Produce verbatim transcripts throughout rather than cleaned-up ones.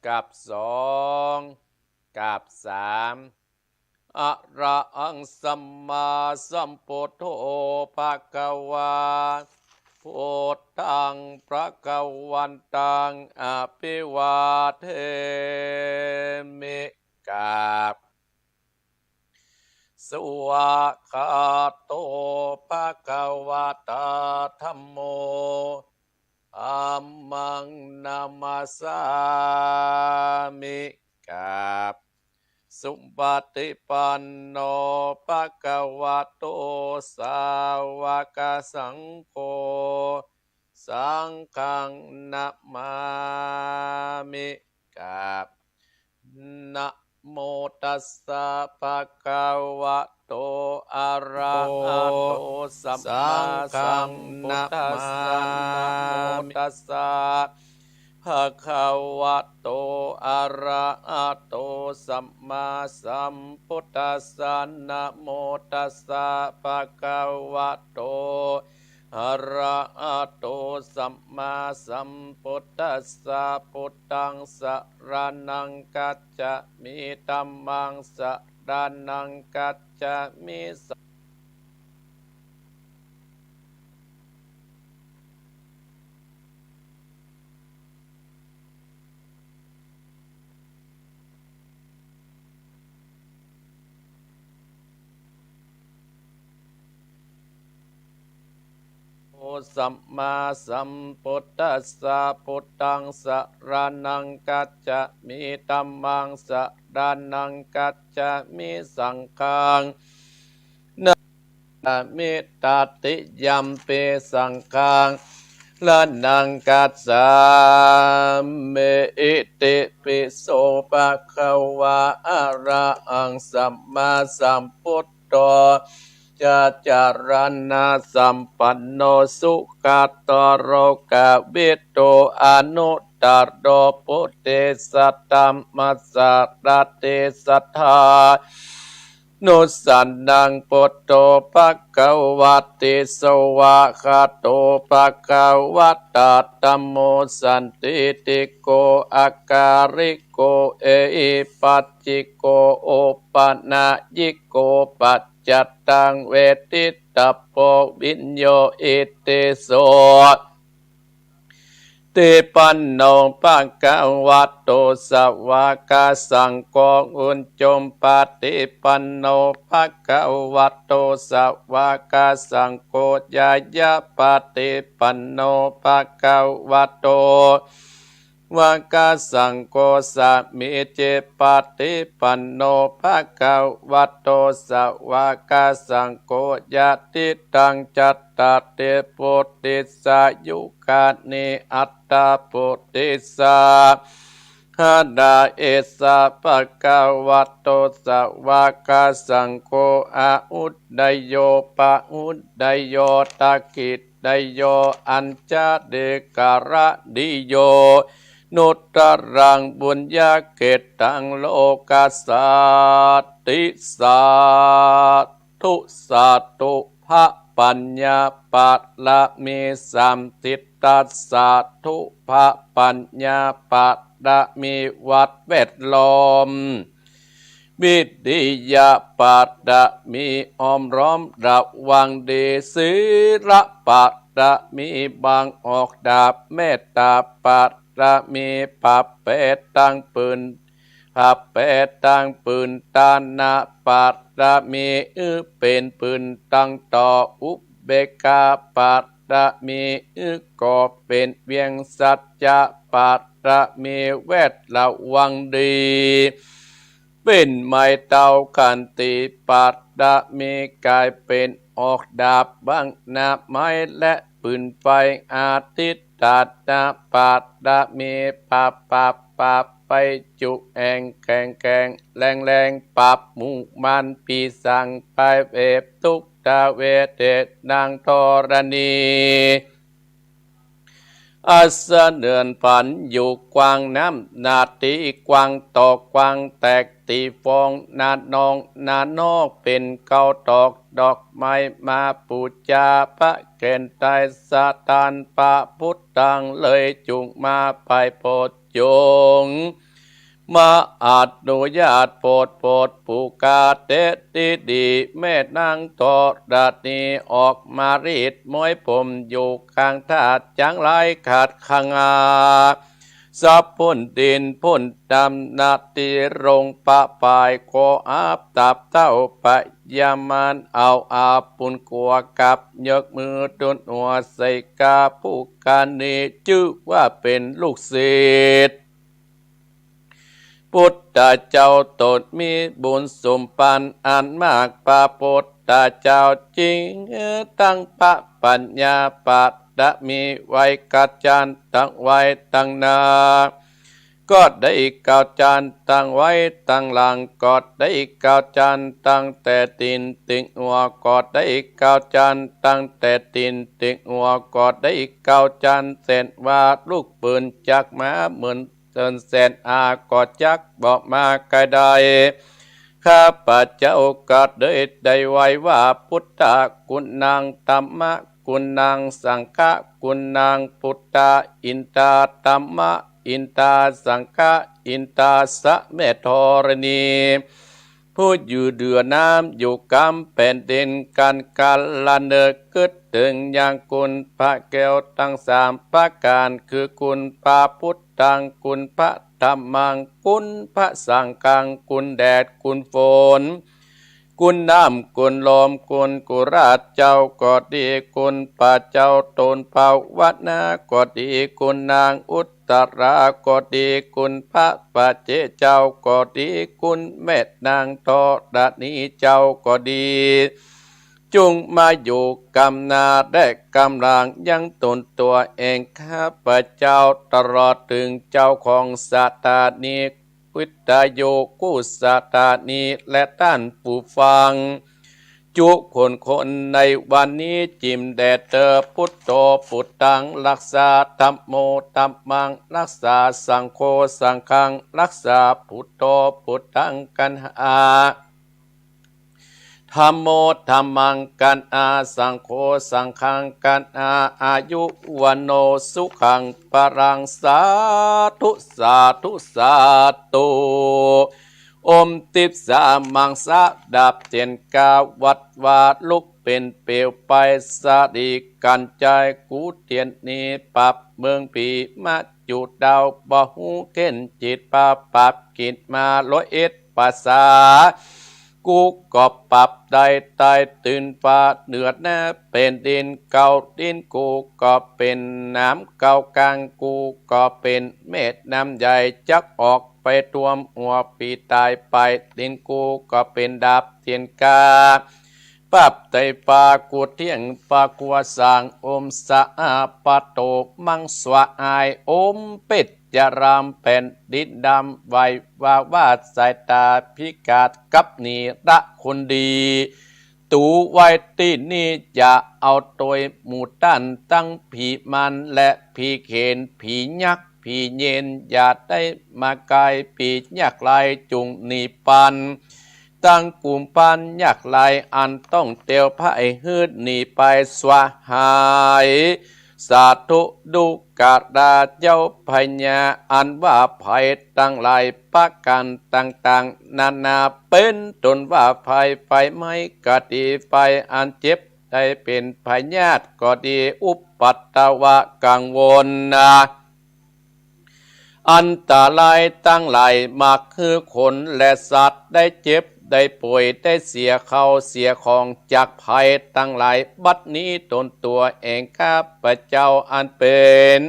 กับสอง กับสาม อะระหังสัมมาสัมพุทโธ ภะคะวา พุทธัง ภะคะวันตัง อะภิวาเทมิ กับ สวากขาโต ภะคะวะตา ธัมโม ธัมมัง นะมัสสามิ กับ สุปฏิปันโน ภะคะวะโต สาวกสังโฆ สังฆัง นะมามิ กับ นะโมตัสสะ ภะคะวะโต อะระหะโต สัมมาสัมพุทธัสสะ นะโมตัสสะ ภะคะวะโต อะระหะโต สัมมาสัมพุทธัสสะ นะโมตัสสะ ภะคะวะโต อะระหะโต สัมมาสัมพุทธัสสะ พุทธัง สะระณัง คัจฉามิ ธัมมัง สะระณัง คัจฉามิ สัง โอ สัมมาสัมพุทธัสสะ พุทธัง สะระณัง คัจฉามิ ธัมมัง สะระณัง คัจฉามิ สังฆัง นะมามิ ตติยัมปิ สังฆัง สะระณัง คัจฉามิ อิติปิโส ภะคะวา อะระหัง สัมมาสัมพุทโธ จาจาระณะสัมปันโน สุขะโต โลกะวิทู อนุตตโร ปุริสะธัมมะสารถิ สัตถานุสสะระณัง พุทโธ ภะคะวะติ สวากขาโต ภะคะวะตา ธัมโม สันทิฏฐิโก อะกาลิโก เอหิปัสสิโก โอปะนะยิโก ปัจจัตตัง เวทิตตะโพ วิญโญ อิติสุ ติปันโน ภะคะวะโต สวากขาสังโฆ อุจจุปปาทิปันโน ภะคะวะโต สวากขาสังโฆ ญาณปาทิปันโน ภะคะวะโต วากขาสังโฆ สามีจิปาทิปันโน ภะคะวะโต สวากขาสังโฆ ยะถิตัง จัตตาริ ปุริสายุคานิ อัตถะปุริสา หะดา เอสะ ภะคะวะโต สวากขาสังโฆ อาหุเนยโย ปะหุเนยโย ทักขิเนยโย อัญชลีกรณีโย นุตตะรัง ปุญญะเขตตัง โลกัสสาติ สาธุ สาธุ พระปัญญาปารมี สามสิทธัสสะ สาธุ พระปัญญาปารมี วัดแวดล้อม วิริยะปารมี อ้อมล้อมระวังดี ศีลปารมี บังออกดาบ เมตตาปารมี ปรับแปรตังปืน ปรับแปรตังปืน ทานะปารมี อือเป๋นปืนตังต่อ อุเบกขาปารมี อือก่อเป๋นเวียง สัจจะปารมี แวดระวังดี เป๋นไม้เท้า ขันติปารมี ก๋ายเป๋นออกดาบ บังหน้าไม้และปืนไฟ อธิฏฐานะปารมี ปราบ ปราบ ปราบ ภัยจุแอ่ง แข็งแข็ง แรงแรง ปราบหมู่มารปีศาจ ภัยเวททุกขเวทนา ทรณี อัสเนินพันอยู่กว้าง น้ำหน้าตี้กว้าง ต่อกว้างแตกตี้ฟอง หน้านองหน้านอก เป๋นเก๊าตอกดอกไม้ มาปู๋จาพระแก่นไตรสถาน พระพุทธังเลยจุ่งมา ไปโพชฌงค์ มาอนุญาตโปรด โปรดผู้กาเตะตี้ดี แม่นางธรณีออกมารีดม้อยผมอยู่ข้างท่า จังไรขัดขะงา สะพ้นดินพ้นดำนาตี้ลงประปาย ขออาบตับเต้าพญามาร เอาอาบปุญกั๋วกับ ยกมือตุ๊นหัวใส่กา ผู้กานี้จื้อว่าเป๋นลูกศิษย์ ปุทธเจ้าต๋นมีบุญสมปันอันมาก พระปุทธเจ้าจิ่ง ตึงพระปัญญาปะตะมี ไหว้กาจันตังไว้ตังหน้า ก็ได้กาจันตังไว้ตังหลัง ก็ได้กาจันตังแต่ตีนเต๊งหัว ก็ได้กาจันตังแต่ตีนเต๊งหัว ก็ได้กาจันแสนว่า ลูกปืนจักมาเหมือน เตินแสนอา ก็จักบ่มาใก้ได้ ข้าพเจ้าก็เลยได้ไหว้ว่า พุทธะกุณัง ธัมมะกุณัง สังฆะกุณัง พุทธาอินทา ธัมมาอินทา สังฆาอินทา สะแม่ธรณี ผู้อยู่เหนือน้ำอยู่กำแผ่นดิน กันกาละเนิดกึ๊ดเถิงยังคุณพระแก้วตังสามประก๋าน คือคุณพระพุทธัง คุณพระธัมมัง คุณพระสังฆัง คุณแดดคุณฝน คุณน้ำคุณลม คุณกุราชเจ้าก็ดี คุณพระเจ้าต๋นภาวนาก็ดี คุณนางอุตตราก็ดี คุณพระปัจเจกเจ้าก็ดี คุณแม่นางธรณีเจ้าก็ดี จุ่งมาอยู่กำหน้าและกำหลังยังต๋นตั๋วเอง ข้าพเจ้าตลอดเถิงเจ้าของสถานี วิทยุกู้สถานีและต้านผู้ฟัง จุคนคนในวันนี้จิ่มแด่เต๊อ พุทโธ พุทธัง รักษา ธัมโม ธัมมัง รักษา สังโฆ สังฆัง รักษา พุทโธ พุทธัง กันหา ธัมโม ธัมมัง กันหา สังโฆ สังฆัง กันหา อายุ วัณโณ สุขัง พลัง สาธุ สาธุ สาธุ โอม ติ๊บสามังสะ ดับเตียนกา วัดวาลุกเป๋นเปลวไป สาลีกัญไช กูเตียนนี้ ปรับเมืองผีมาจุดาว บ่ฮู้เข็นจิตปา ปรับกิจมาร้อยเอ็ดภาษา กูก็ปรับได้ใต้ตื่นฟ้า เหนือหน้าแผ่นดินเก้าดิน กูก็เป๋นน้ำเก้ากลาง กูก็เป๋นแม่น้ำใหญ่ จักออกไปท่วมหัวผีต๋ายไป ดินกูก็เป๋นดับเตียนกา ปรับไตฟ้ากูเตี้ยงฟ้ากัวสาง โอม สะอาปะโต มัง สวะอาย โอม เปชราม แผ่นดินดำ ไหววาวาดสายต๋าพิฆาตกับนิรคนดี ตูไว้ตี้นี่ อย่าเอาตวยหมู่ต้านตังผีมารและผีเขน ผียักษ์ ผีเยน อย่าได้มาใก้ผียากไร้ จุ่งหนีปัน ตังกุมภัณฑ์ยากไร้ อันต้องเตียวภัยหื้อหนีไปสวาหาย สาธุ ดูกราเจ้าพญา อันว่าภัยตังหลายประก๋านต่างๆ นานา เป๋นต้นว่าภัยไฟไหม้ก็ดี ไฟอันเจ็บได้เป๋นพยาธิก็ดี อุปัตตวะกังวลนา อันตรายตังหลาย มักหื้อคนและสัตว์ได้เจ็บได้ป่วย ได้เสียเข้าเสียของจากภัยตังหลาย บัดนี้ต๋นตั๋วเองข้าพเจ้าอันเป๋น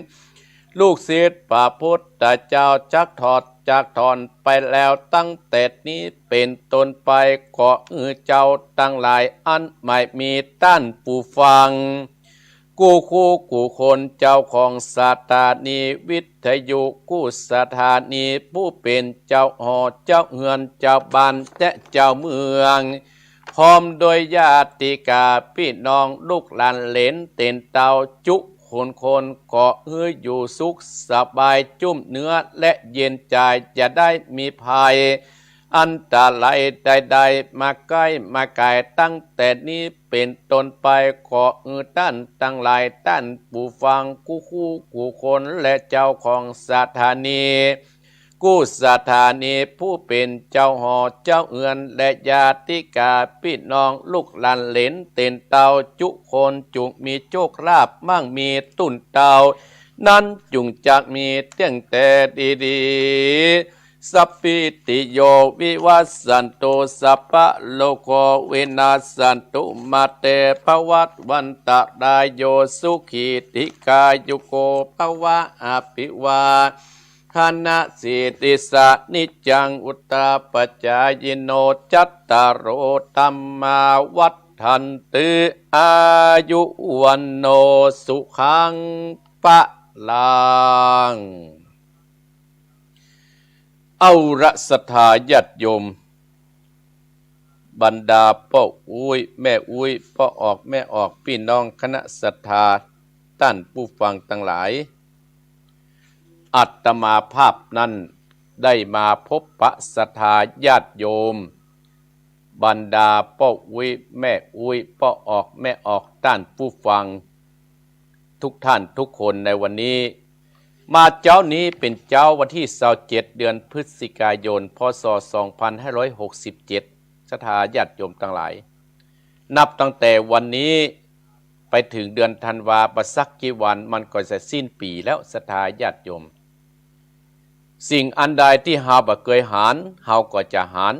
ลูกศิษย์พระพุทธเจ้า จักถอดจักถอนไปแล้ว ตั้งแต่นี้เป๋นต้นไป ขอหื้อเจ้าตังหลายอันไม่มีต้านผู้ฟัง กู้คู่กู้คน เจ้าของสถานีวิทยุกู้สถานี ผู้เป๋นเจ้าหอเจ้าเฮือน เจ้าบ้านและเจ้าเมือง พร้อมด้วยญาติกาพี่น้อง ลูกหลานเหลนเต๋นเต้า จุคนคน ขอหื้ออยู่สุขสบาย จุ่มเนื้อและเย็นใจ๋ อย่าได้มีภัย อันตรายใดๆ มาใก้มาไก๋ ตั้งแต่นี้เป๋นต้นไป ขอหื้อต้านตังหลาย ต้านผู้ฟังกู้คู่กู้คน และเจ้าของสถานี กู้ศรัทธานี้ผู้เป๋นเจ้าหอเจ้าเฮือน และญาติกาปี้น้องลูกหลานเหลนเต๋นเต้าจุคน จุ่งมีโจคลาภมั่งมีตุ๊นเต้า นั้นจุ่งจักมีเตี้ยงแต่ดีๆ สัพพิติโยวิวัชชันตุ สัพพะโรโควินัสสันตุ มาเตภวัตวันตะรายโย สุขีทีฆายุโกภะวะ อภิวาทะนะสีลิสสะ นิจจังวุฑฒาปะจายิโน จัตตาโรธัมมาวัฑฒันติ อายุวัณโณสุขังพะลัง เอาละศรัทธาญาติโยม บรรดาป้ออุ๊ยแม่อุ๊ย ป้อออกแม่ออก ปี้น้องคณะศรัทธา ต้านผู้ฟังตังหลาย อาตมาภาพนั้นได้มาพบปะศรัทธาญาติโยม บรรดาป้ออุ๊ยแม่อุ๊ย ป้อออกแม่ออก ต้านผู้ฟัง ทุกท่านทุกคนในวันนี้ มาเจ๊านี้เป๋นเจ๊าวันตี้ซาวเจ็ด เดือนพฤศจิกายน พ.ศ. สองพันห้าร้อยหกสิบเจ็ด ศรัทธาญาติโยมตังหลาย นับตั้งแต่วันนี้ไปเถิงเดือนธันวา บ่สักกี่วันมันก็จะสิ้นปี๋แล้ว ศรัทธาญาติโยม สิ่งอันใดตี้เฮาบ่เกยหัน เฮาก็จะหัน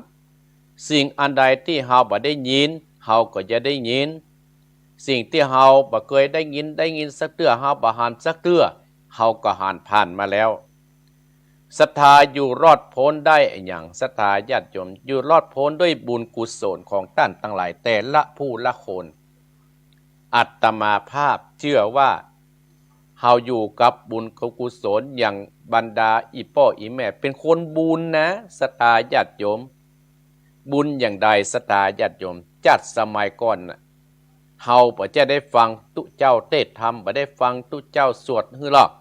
สิ่งอันใดตี้เฮาบ่ได้ยิน เฮาก็จะได้ยิน สิ่งตี้เฮาบ่เกยได้ยิน ได้ยินสักเตื้อ เฮาบ่หันสักเตื้อ เฮาก็หันผ่านมาแล้ว ศรัทธาอยู่รอดป๊นได้อะหยัง ศรัทธาญาติโยม อยู่รอดป๊นด้วยบุญกุศลของต้านตังหลายแต่ละผู้ละคน อาตมาภาพเจื้อว่า เฮาอยู่กับบุญกับกุศลอย่างบรรดาอี่ป้ออี่แม่ เป๋นคนบุญนะ ศรัทธาญาติโยม บุญอย่างใด ศรัทธาญาติโยม จัดสมัยก่อนน่ะ เฮาบ่จะได้ฟังตุ๊เจ้าเตสน์ธรรม บ่ได้ฟังตุ๊เจ้าสวดหื้อหรอก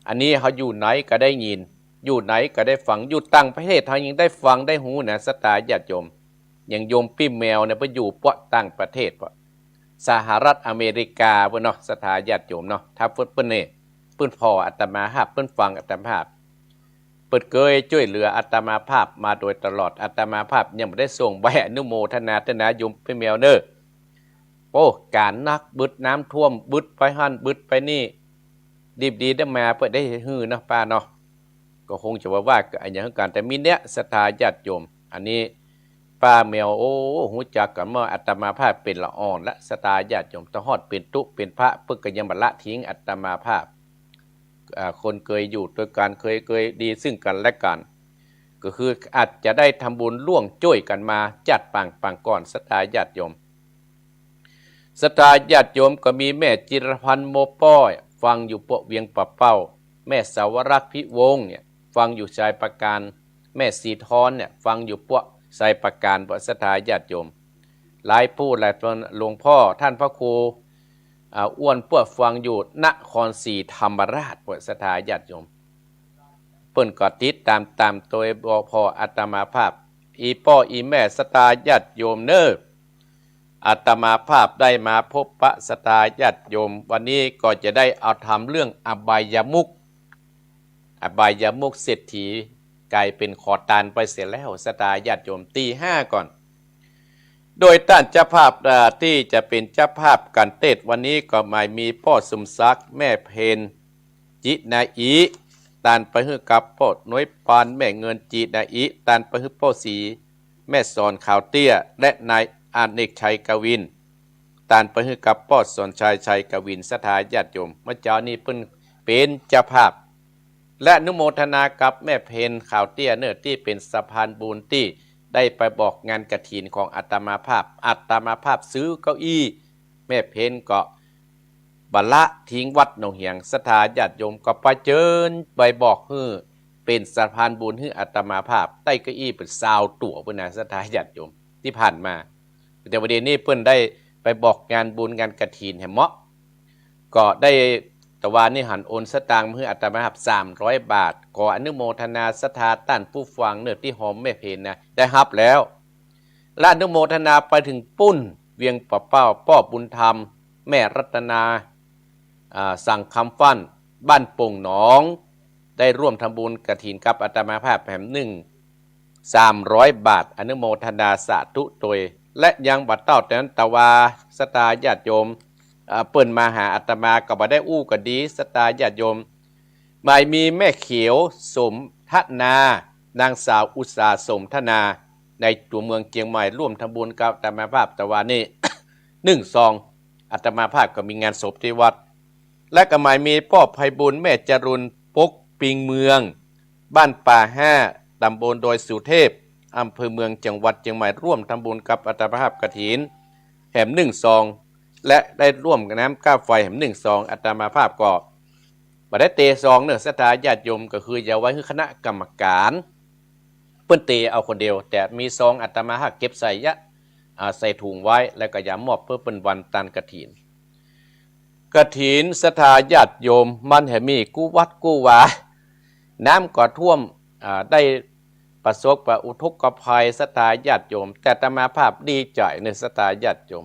อันนี้เฮาอยู่ไหนก็ได้ยิน อยู่ไหนก็ได้ฟัง อยู่ต่างประเทศเฮายังได้ฟังได้ฮู้นะ ศรัทธาญาติโยม อย่างโยมปี้แมวเนี่ย เปิ้นอยู่ปวกต่างประเทศปวก สหรัฐอเมริกาปู้นเนาะ ศรัทธาญาติโยมเนาะ ถ้าเปิ้น เปิ้นนี่ เปิ้นผ่ออาตมาภาพ เปิ้นฟังอาตมาภาพ เปิ้นเกยจ้วยเหลืออาตมาภาพมาโดยตลอด อาตมาภาพยังบ่ได้ส่งใบอนุโมทนาเตื้อนะ โยมปี้แมวเน่อ โอ้ ก๋านหนัก บึดน้ำท่วม บึดไปหั้น บึดไปนี่ ดิบดีได้มา เปิ้นได้หื้อเนาะ ป้าเนาะ ก็คงจะว่า ว่าอะหยังหื้อกั๋น แต่มีเนี่ย ศรัทธาญาติโยม อันนี้ป้าแมว โอ้ ฮู้จักกั๋นเมื่ออาตมาภาพเป๋นละอ่อนละ ศรัทธาญาติโยม ตะฮอดเป๋นตุ๊เป๋นพระ เปิ้นก็ยังบ่ละทิ้งอาตมาภาพ อ่า คนเกยอยู่ตวยกั๋น เกย เกยดีซึ่งกั๋นและกั๋น ก็คืออาจจะได้ทำบุญร่วมจ้วยกั๋นมา จัดปาง ปางก่อน ศรัทธาญาติโยม ศรัทธาญาติโยมก็มีแม่จิรพันธ์ โมป้อย ฟังอยู่ปวกเวียงป่าเป้า แม่สาวรักษ์ พิวงศ์เนี่ย ฟังอยู่ชัยปราการ แม่ศรีทรเนี่ย ฟังอยู่ปวกชัยปราการ ปวก ศรัทธาญาติโยม หลายผู้หลายคน หลวงพ่อต้านพระครู อ่า อ้วน ปวกฟังอยู่นครศรีธรรมราช ปวก ศรัทธาญาติโยม เปิ้นก็ติดต๋าม ต๋ามตวยบอกผ่ออาตมาภาพ อี่ป้ออี่แม่ ศรัทธาญาติโยมเน่อ อาตมาภาพได้มาพบปะศรัทธาญาติโยม วันนี้ก็จะได้เอาธรรมเรื่องอบายมุข อบายมุขเศรษฐี ก๋ายเป๋นขอตานไปเสียแล้ว ศรัทธาญาติโยม ตีห้าก่อน โดยต้านเจ้าภาพ อ่า ตี้จะเป๋นเจ้าภาพก๋านเตสน์วันนี้ก็หมายมีป้อสมศักดิ์ แม่เพ็ญ จินาอิ ตานไปหื้อกับป้อหนวยปาน แม่เงิน จินาอิ ตานไปหื้อป้อศรี แม่สอน ขาวเตี้ย และนายอเนกชัย กวิน ตานไปหื้อกับป้อสอนชัย ชัยกวิน ศรัทธาญาติโยม เมื่อเจ๊านี้เปิ้นเป๋นเจ้าภาพ และอนุโมทนากับแม่เพ็ญ ขาวเตี้ยเน่อ ตี้เป๋นสะพานบุญตี้ได้ไปบอกงานกฐินของอาตมาภาพ อาตมาภาพซื้อเก้าอี้ แม่เพ็ญก็บ่ละทิ้งวัดหนองเหียง ศรัทธาญาติโยมก็ไปเจิญไปบอกหื้อเป๋นสะพานบุญหื้ออาตมาภาพ ได้เก้าอี้เป๋นซาวตั๋วปู้นนะ ศรัทธาญาติโยม ตี้ผ่านมา แต่วันนี้เปิ้นได้ไปบอกงานบุญงานกฐินแหมเนาะ ก็ได้ ตะวานี้หันโอนสตางค์มาหื้ออาตมาภาพสามร้อยบาท ขออนุโมทนาศรัทธาต้านผู้ฟังเน่อ ตี้หอมแม่เพ็ญนะ ได้ฮับแล้ว และอนุโมทนาไปเถิงปู๊น เวียงป่าเป้า ป้อบุญธรรม แม่รัตนา อ่า สังคำฟั่น บ้านโป่งหนอง ได้ร่วมทำบุญกฐินกับอาตมาภาพแหมนึ่ง สามร้อยบาท อนุโมทนาสาธุโตย และยังบ่เต้าแต่นั้น แต่ว่าศรัทธาญาติโยม เอ่อ เปิ้นมาหาอาตมาก็บ่ได้อู้ก็ดี ศรัทธาญาติโยม หมายมีแม่เขียวสมทนา นางสาวอุตสาสมทนา ในตั๋วเมืองเจียงใหม่ ร่วมทำบุญกับอาตมาภาพ แต่ว่านี่ นึ่งซอง อาตมาภาพก็มีงานศพที่วัด และก็หมายมีป้อไพบูลย์แม่จรูน ปกปิงเมือง บ้านป่าห้า ตำบลดอยสุเทพ อำเภอเมือง จังหวัดเจียงใหม่ ร่วมทำบุญกับอาตมาภาพกฐินแหมนึ่งซอง และได้ร่วมน้ำก้าไฟแหมนึ่งซอง อาตมาภาพก็บ่ได้เตซองเนอะ ศรัทธาญาติโยม ก็คือจะไว้หื้อคณะกรรมการ เปิ้นเตเอาคนเดียว แต่มีซองอาตมาภาพเก็บใส่ยะ อ่า ใส่ถุงไว้ แล้วก็ยามมอบเปิ้น เปิ้นวันตันกฐิน กฐินศรัทธาญาติโยม มันแหมมีกู้วัดกู้วา น้ำก็ท่วม อ่า ได้ประสบกับอุทกภัย ศรัทธาญาติโยม แต่อาตมาภาพดีใจ๋เนอะ ศรัทธาญาติโยม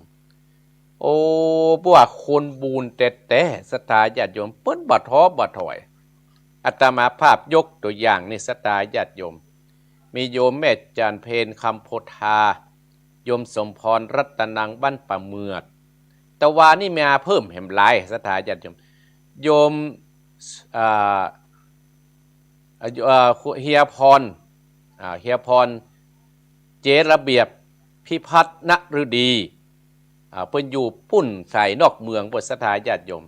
โอ้ พวกคนบุญแต๊ๆ ศรัทธาญาติโยม เปิ้นบ่ท้อบ่ถอย อาตมาภาพยกตั๋วอย่างนี่ ศรัทธาญาติโยม มีโยมแม่จันทร์เพ็ญ คำโพธา โยมสมพร รัตนัง บ้านป่าเมือด แต่ว่านี่มาเพิ่มแหมหลาย ศรัทธาญาติโยม โยม อ่า อ่า เอ่อ เฮียพร อ่า เฮียพร เจ๊ระเบียบ พิพัฒน์ นฤดี อ่า เปิ้นอยู่ปุ้นสายนอกเมือง เปิ้น ศรัทธาญาติโยม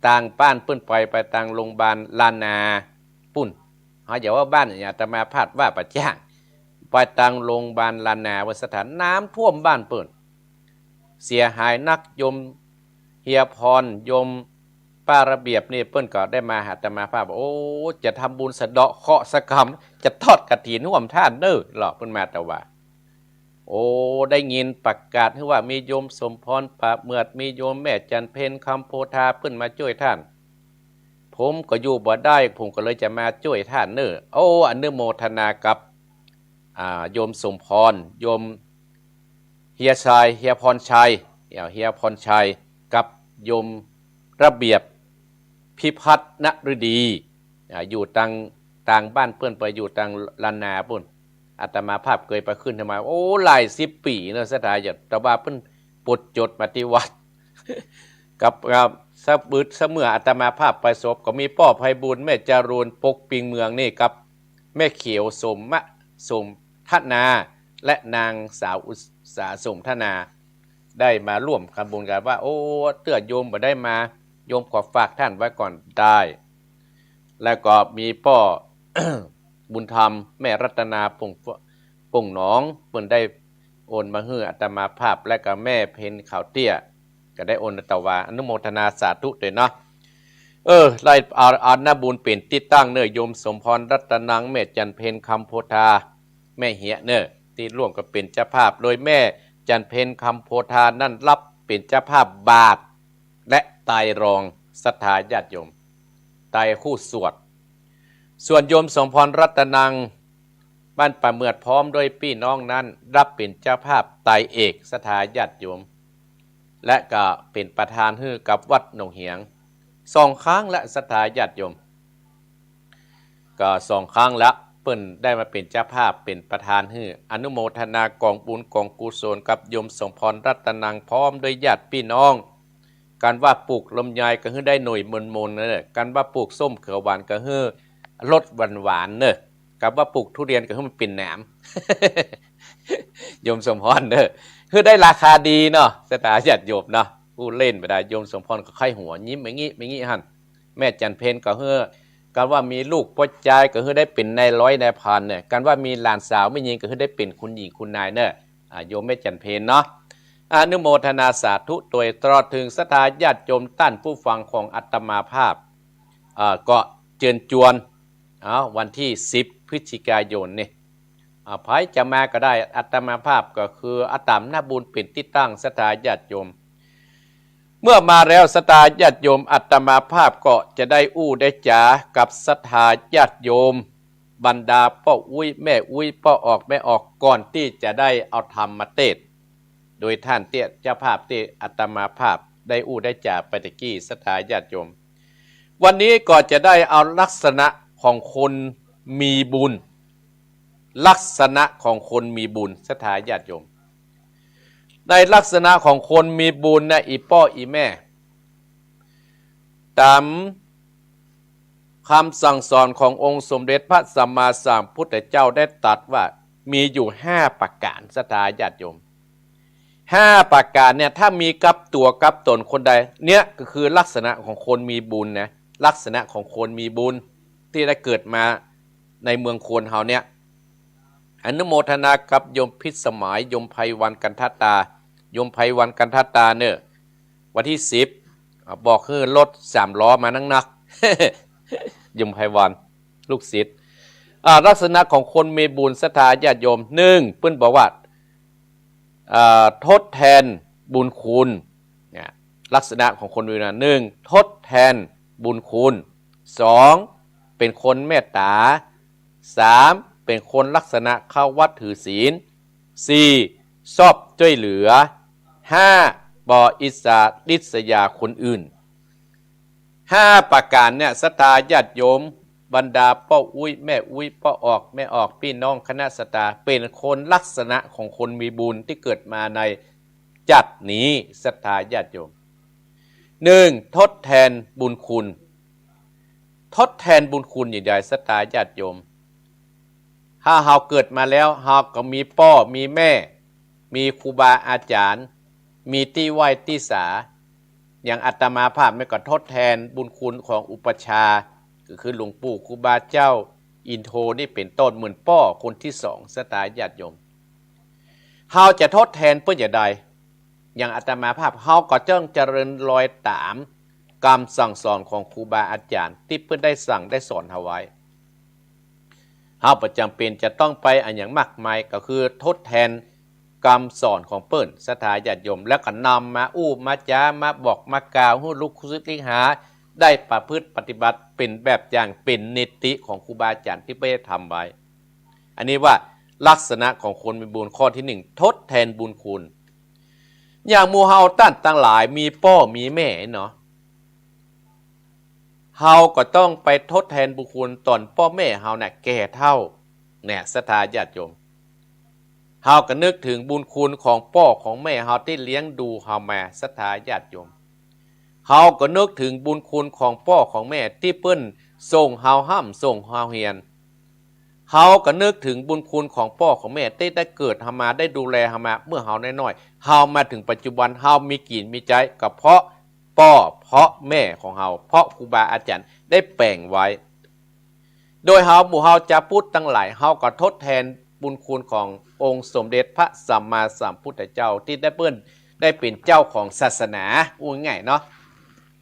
ตางบ้านเปิ้นไป ไปตางโรงพยาบาลล้านนาปุ้น เฮาอย่าว่าบ้าน อาตมาภาพว่าบ่จ้าง ไปตางโรงพยาบาลล้านนา เปิ้น ศรัทธา น้ำท่วมบ้านเปิ้น เสียหายนัก โยมเฮียพร โยมป้าระเบียบนี่ เปิ้นก็ได้มาหาอาตมาภาพ โอ้ จะทำบุญสะเดาะเคราะห์สักกำ จะทอดกฐินฮ่วมต้านเน้อ เปิ้นมาแต่ว่า โอ้ ได้ยินประกาศหื้อว่ามีโยมสมพร ป่าเมือด มีโยมแม่จันทร์เพ็ญ คำโพธา เปิ้นมาจ้วยต้าน ผมก็อยู่บ่ได้ ผมก็เลยจะมาจ้วยต้านเน้อ โอ้ อนุโมทนากับ อ่า โยมสมพร โยมเฮียชัย เฮียพรชัย เอ่อ เฮียพรชัย กับโยมระเบียบ พิพัฒน์ นฤดี อ่า อยู่ตาง ตางบ้านเปิ้นไป อยู่ตางล้านนาปุ้น อาตมาภาพเกยไปขึ้นธรรมา โอ้ หลายสิบปี๋เนาะ ศรัทธาญาติ แต่ว่าเปิ้นปลดจดมาตี้วัด กับ กับสะบึดเสมื่ออาตมาภาพไปศพ ก็มีป้อไพบูลย์ แม่จรูน ปกปิงเมืองนี่ กับแม่เขียวสมมะ สมทนา และนางสาวอุตสาสมทนา ได้มาร่วมทำบุญกันว่า โอ้ เตื้อโยมบ่ได้มา โยมขอฝากต้านไว้ก่อนได้ แล้วก็มีป้อ บุญธรรม แม่รัตนา ป่ง ป่งหนอง เปิ้นได้โอนมาหื้ออาตมาภาพ และก็แม่เพ็ญขาวเตี้ย ก็ได้โอน แต่ว่าอนุโมทนาสาธุโตยเนาะ เออ ได้เอา เอาหน้าบุญเป๋นตี้ตั้งเน้อ โยมสมพร รัตนัง แม่จันทร์เพ็ญ คำโพธา แม่เหียเน้อ ตี้ร่วมกันเป๋นเจ้าภาพ โดยแม่จันทร์เพ็ญ คำโพธา นั้นรับเป๋นเจ้าภาพบาตร และไตรรอง ศรัทธาญาติโยม ไตรคู่สวด ส่วนโยมสมพร รัตนัง บ้านป่าเมือด พร้อมด้วยปี้น้องนั้น รับเป๋นเจ้าภาพไตรเอก ศรัทธาญาติโยม และก็เป๋นประธานหื้อกับวัดหนองเหียง สองครั้งละ ศรัทธาญาติโยม ก็สองครั้งละ เปิ้นได้มาเป๋นเจ้าภาพ เป๋นประธานหื้อ อนุโมทนากองบุญกองกุศลกับโยมสมพร รัตนัง พร้อมด้วยญาติปี้น้อง กันว่าปลูกลำไยก็หื้อได้หน่วยมนๆ เน้อ กันว่าปลูกส้มเขียวหวานก็หื้อรสหวานๆ เน้อ กันว่าปลูกทุเรียนก็หื้อมันเป๋นหนาม โยมสมพรเน้อ หื้อได้ราคาดีเนาะ ศรัทธาญาติโยมเนาะ อู้เล่นไปได้ โยมสมพรก็ใค่หัว ยิ้มอย่างงี้ อย่างงี้หั้น แม่จันทร์เพ็ญก็หื้อ กันว่ามีลูกป้อจายก็หื้อได้เป๋นนายร้อยนายพันเน้อ กันว่ามีหลานสาวแม่ญิงก็หื้อได้เป๋นคุณหญิงคุณนายเน้อ อ่า โยมแม่จันทร์เพ็ญเนาะ อนุโมทนาสาธุโตย ตลอดเถิงศรัทธาญาติโยมต้านผู้ฟังของอาตมาภาพ อ่า ก็เจิญจวน เอา วันตี้สิบพฤศจิกายนนี่ อ่า ใผจะมาก็ได้ อาตมาภาพก็คือเอาต๋ามหน้าบุญเป๋นตี้ตั้ง ศรัทธาญาติโยม เมื่อมาแล้วศรัทธาญาติโยม อาตมาภาพก็จะได้อู้ได้จ๋ากับศรัทธาญาติโยม บรรดาป้ออุ๊ยแม่อุ๊ย ป้อออกแม่ออก ก่อนตี้จะได้เอาธรรมมาเตศน์ โดยต้านเตี้ยเจ้าภาพตี้อาตมาภาพได้อู้ได้จ๋าไปตะกี้ ศรัทธาญาติโยม วันนี้ก็จะได้เอาลักษณะ ของคนมีบุญ ลักษณะของคนมีบุญ ศรัทธาญาติโยม ในลักษณะของคนมีบุญนะ อี่ป้ออี่แม่ ต๋ามคำสั่งสอนขององค์สมเด็จพระสัมมาสัมพุทธเจ้าได้ตรัสว่ามีอยู่ห้าประก๋าน ศรัทธาญาติโยม ห้าประก๋านเนี่ย ถ้ามีกับตั๋วกับต๋นคนใด เนี่ยก็คือลักษณะของคนมีบุญนะ ลักษณะของคนมีบุญตี้ได้เกิดมาในเมืองคนเฮาเนี่ย อนุโมทนากับโยมพิสมัย โยมไพวันกันทตา โยมไพวันกันทตาเน่อ วันตี้สิบ อ่า บอกหื้อรถสามล้อมานักๆ โยมไพวัน ลูกศิษย์ อ่า ลักษณะของคนมีบุญ ศรัทธาญาติโยม นึ่ง เปิ้นบอกว่า อ่า ทดแทนบุญคุณ เนี่ย ลักษณะของคนมีบุญนะ นึ่ง ทดแทนบุญคุณ สอง เป๋นคนเมตต๋า สาม เป๋นคนลักษณะเข้าวัดถือศีล สี่ ชอบจ้วยเหลือ ห้า บ่อิจฉาริษยาคนอื่น ห้าประก๋านเนี่ย ศรัทธาญาติโยม บรรดาป้ออุ๊ยแม่อุ๊ย ป้อออกแม่ออก ปี้น้องคณะศรัทธา เป๋นคนลักษณะของคนมีบุญตี้เกิดมาในจักรนี้ ศรัทธาญาติโยม นึ่ง ทดแทนบุญคุณ ทดแทนบุญคุณอย่างใด ศรัทธาญาติโยม ถ้าเฮาเกิดมาแล้ว เฮาก็มีป้อมีแม่ มีครูบาอาจ๋ารย์ มีตี้ไหว้ตี้สา อย่างอาตมาภาพนี่ก็ทดแทนบุญคุณของอุปัชฌาย์ ก็คือหลวงปู่ครูบาเจ้าอินโทนี่เป๋นต้น เหมือนป้อคนตี้สอง ศรัทธาญาติโยม เฮาจะทดแทนเปิ้นอย่างใด อย่างอาตมาภาพ เฮาก็ต้องเจริญรอยต๋ามกำสั่งสอนของครูบาอาจ๋ารย์ตี้เปิ้นได้สั่งได้สอนเฮาไว้ เฮาบ่จ๋ำเป๋นจะต้องไปอะหยังมากมาย ก็คือทดแทนกำสอนของเปิ้น ศรัทธาญาติโยม แล้วก็นำมาอู้มาจ๋า มาบอกมากล่าวหื้อลูกศิษย์ลูกหาได้ประพฤติปฏิบัติเป๋นแบบอย่าง เป๋นนิติของครูบาอาจ๋ารย์ตี้เปิ้นได้ทำไว้ อันนี้ว่าลักษณะของคนมีบุญข้อตี้นึ่ง ทดแทนบุญคุณ อย่างหมู่เฮาต้านตังหลายมีป้อมีแม่เนาะ เฮาก็ต้องไปทดแทนบุญคุณต๋อนป้อแม่เฮาน่ะแก่เฒ่า เนี่ย ศรัทธาญาติโยม เฮาก็นึกเถิงบุญคุณของป้อของแม่เฮาตี้เลี้ยงดูเฮามา ศรัทธาญาติโยม เฮาก็นึกเถิงบุญคุณของป้อของแม่ตี้เปิ้นส่งเฮาฮ่ำส่งเฮาเฮียน เฮาก็นึกเถิงบุญคุณของป้อของแม่ตี้ได้เกิดเฮามา ได้ดูแลเฮามาเมื่อเฮาน้อยๆ เฮามาเถิงปัจจุบัน เฮามีกิ๋นมีใจ๊ ก็เพราะป้อเพราะแม่ของเฮา เพราะครูบาอาจ๋ารย์ได้แป๋งไว้ โดยเฮาหมู่เฮาจาวพุทธตังหลาย เฮาก็ทดแทนบุญคุณขององค์สมเด็จพระสัมมาสัมพุทธเจ้าตี้ได้เปิ้นได้เป๋นเจ้าของศาสนา อู้ง่ายๆ เนาะ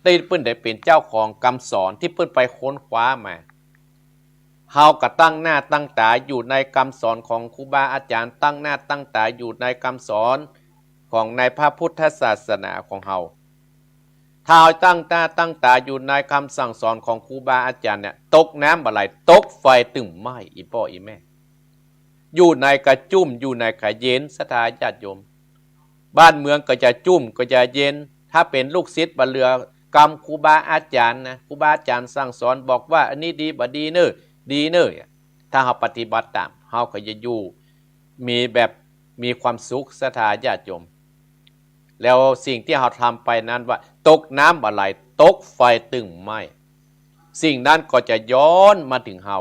ตี้เปิ้นได้เป๋นเจ้าของกำสอนตี้เปิ้นไปค้นคว้ามา เฮาก็ตั้งหน้าตั้งต๋าอยู่ในกำสอนของครูบาอาจ๋ารย์ ตั้งหน้าตั้งต๋าอยู่ในกำสอนของในพระพุทธศาสนาของเฮา ถ้าเฮาตั้งหน้าตั้งต๋าอยู่ในกำสั่งสอนของครูบาอาจ๋ารย์เนี่ย ตกน้ำบ่ไหล ตกไฟตึงไหม้ อี่ป้ออี่แม่ อยู่ในก็จุ่ม อยู่ในก็เย็น ศรัทธาญาติโยม บ้านเมืองก็จะจุ่มก็จะเย็น ถ้าเป๋นลูกศิษย์บ่เหลือกำครูบาอาจ๋ารย์นะ ครูบาอาจ๋ารย์สั่งสอนบอกว่าอันนี้ดีบ่ดีเน่อ ดีเน่อ ถ้าเฮาปฏิบัติต๋าม เฮาก็จะอยู่ มีแบบ มีความสุข ศรัทธาญาติโยม แล้วสิ่งตี้เฮาทำไปนั้นว่า ตกน้ำบ่ไหล ตกไฟตึงไหม้ สิ่งนั้นก็จะย้อนมาเถิงเฮา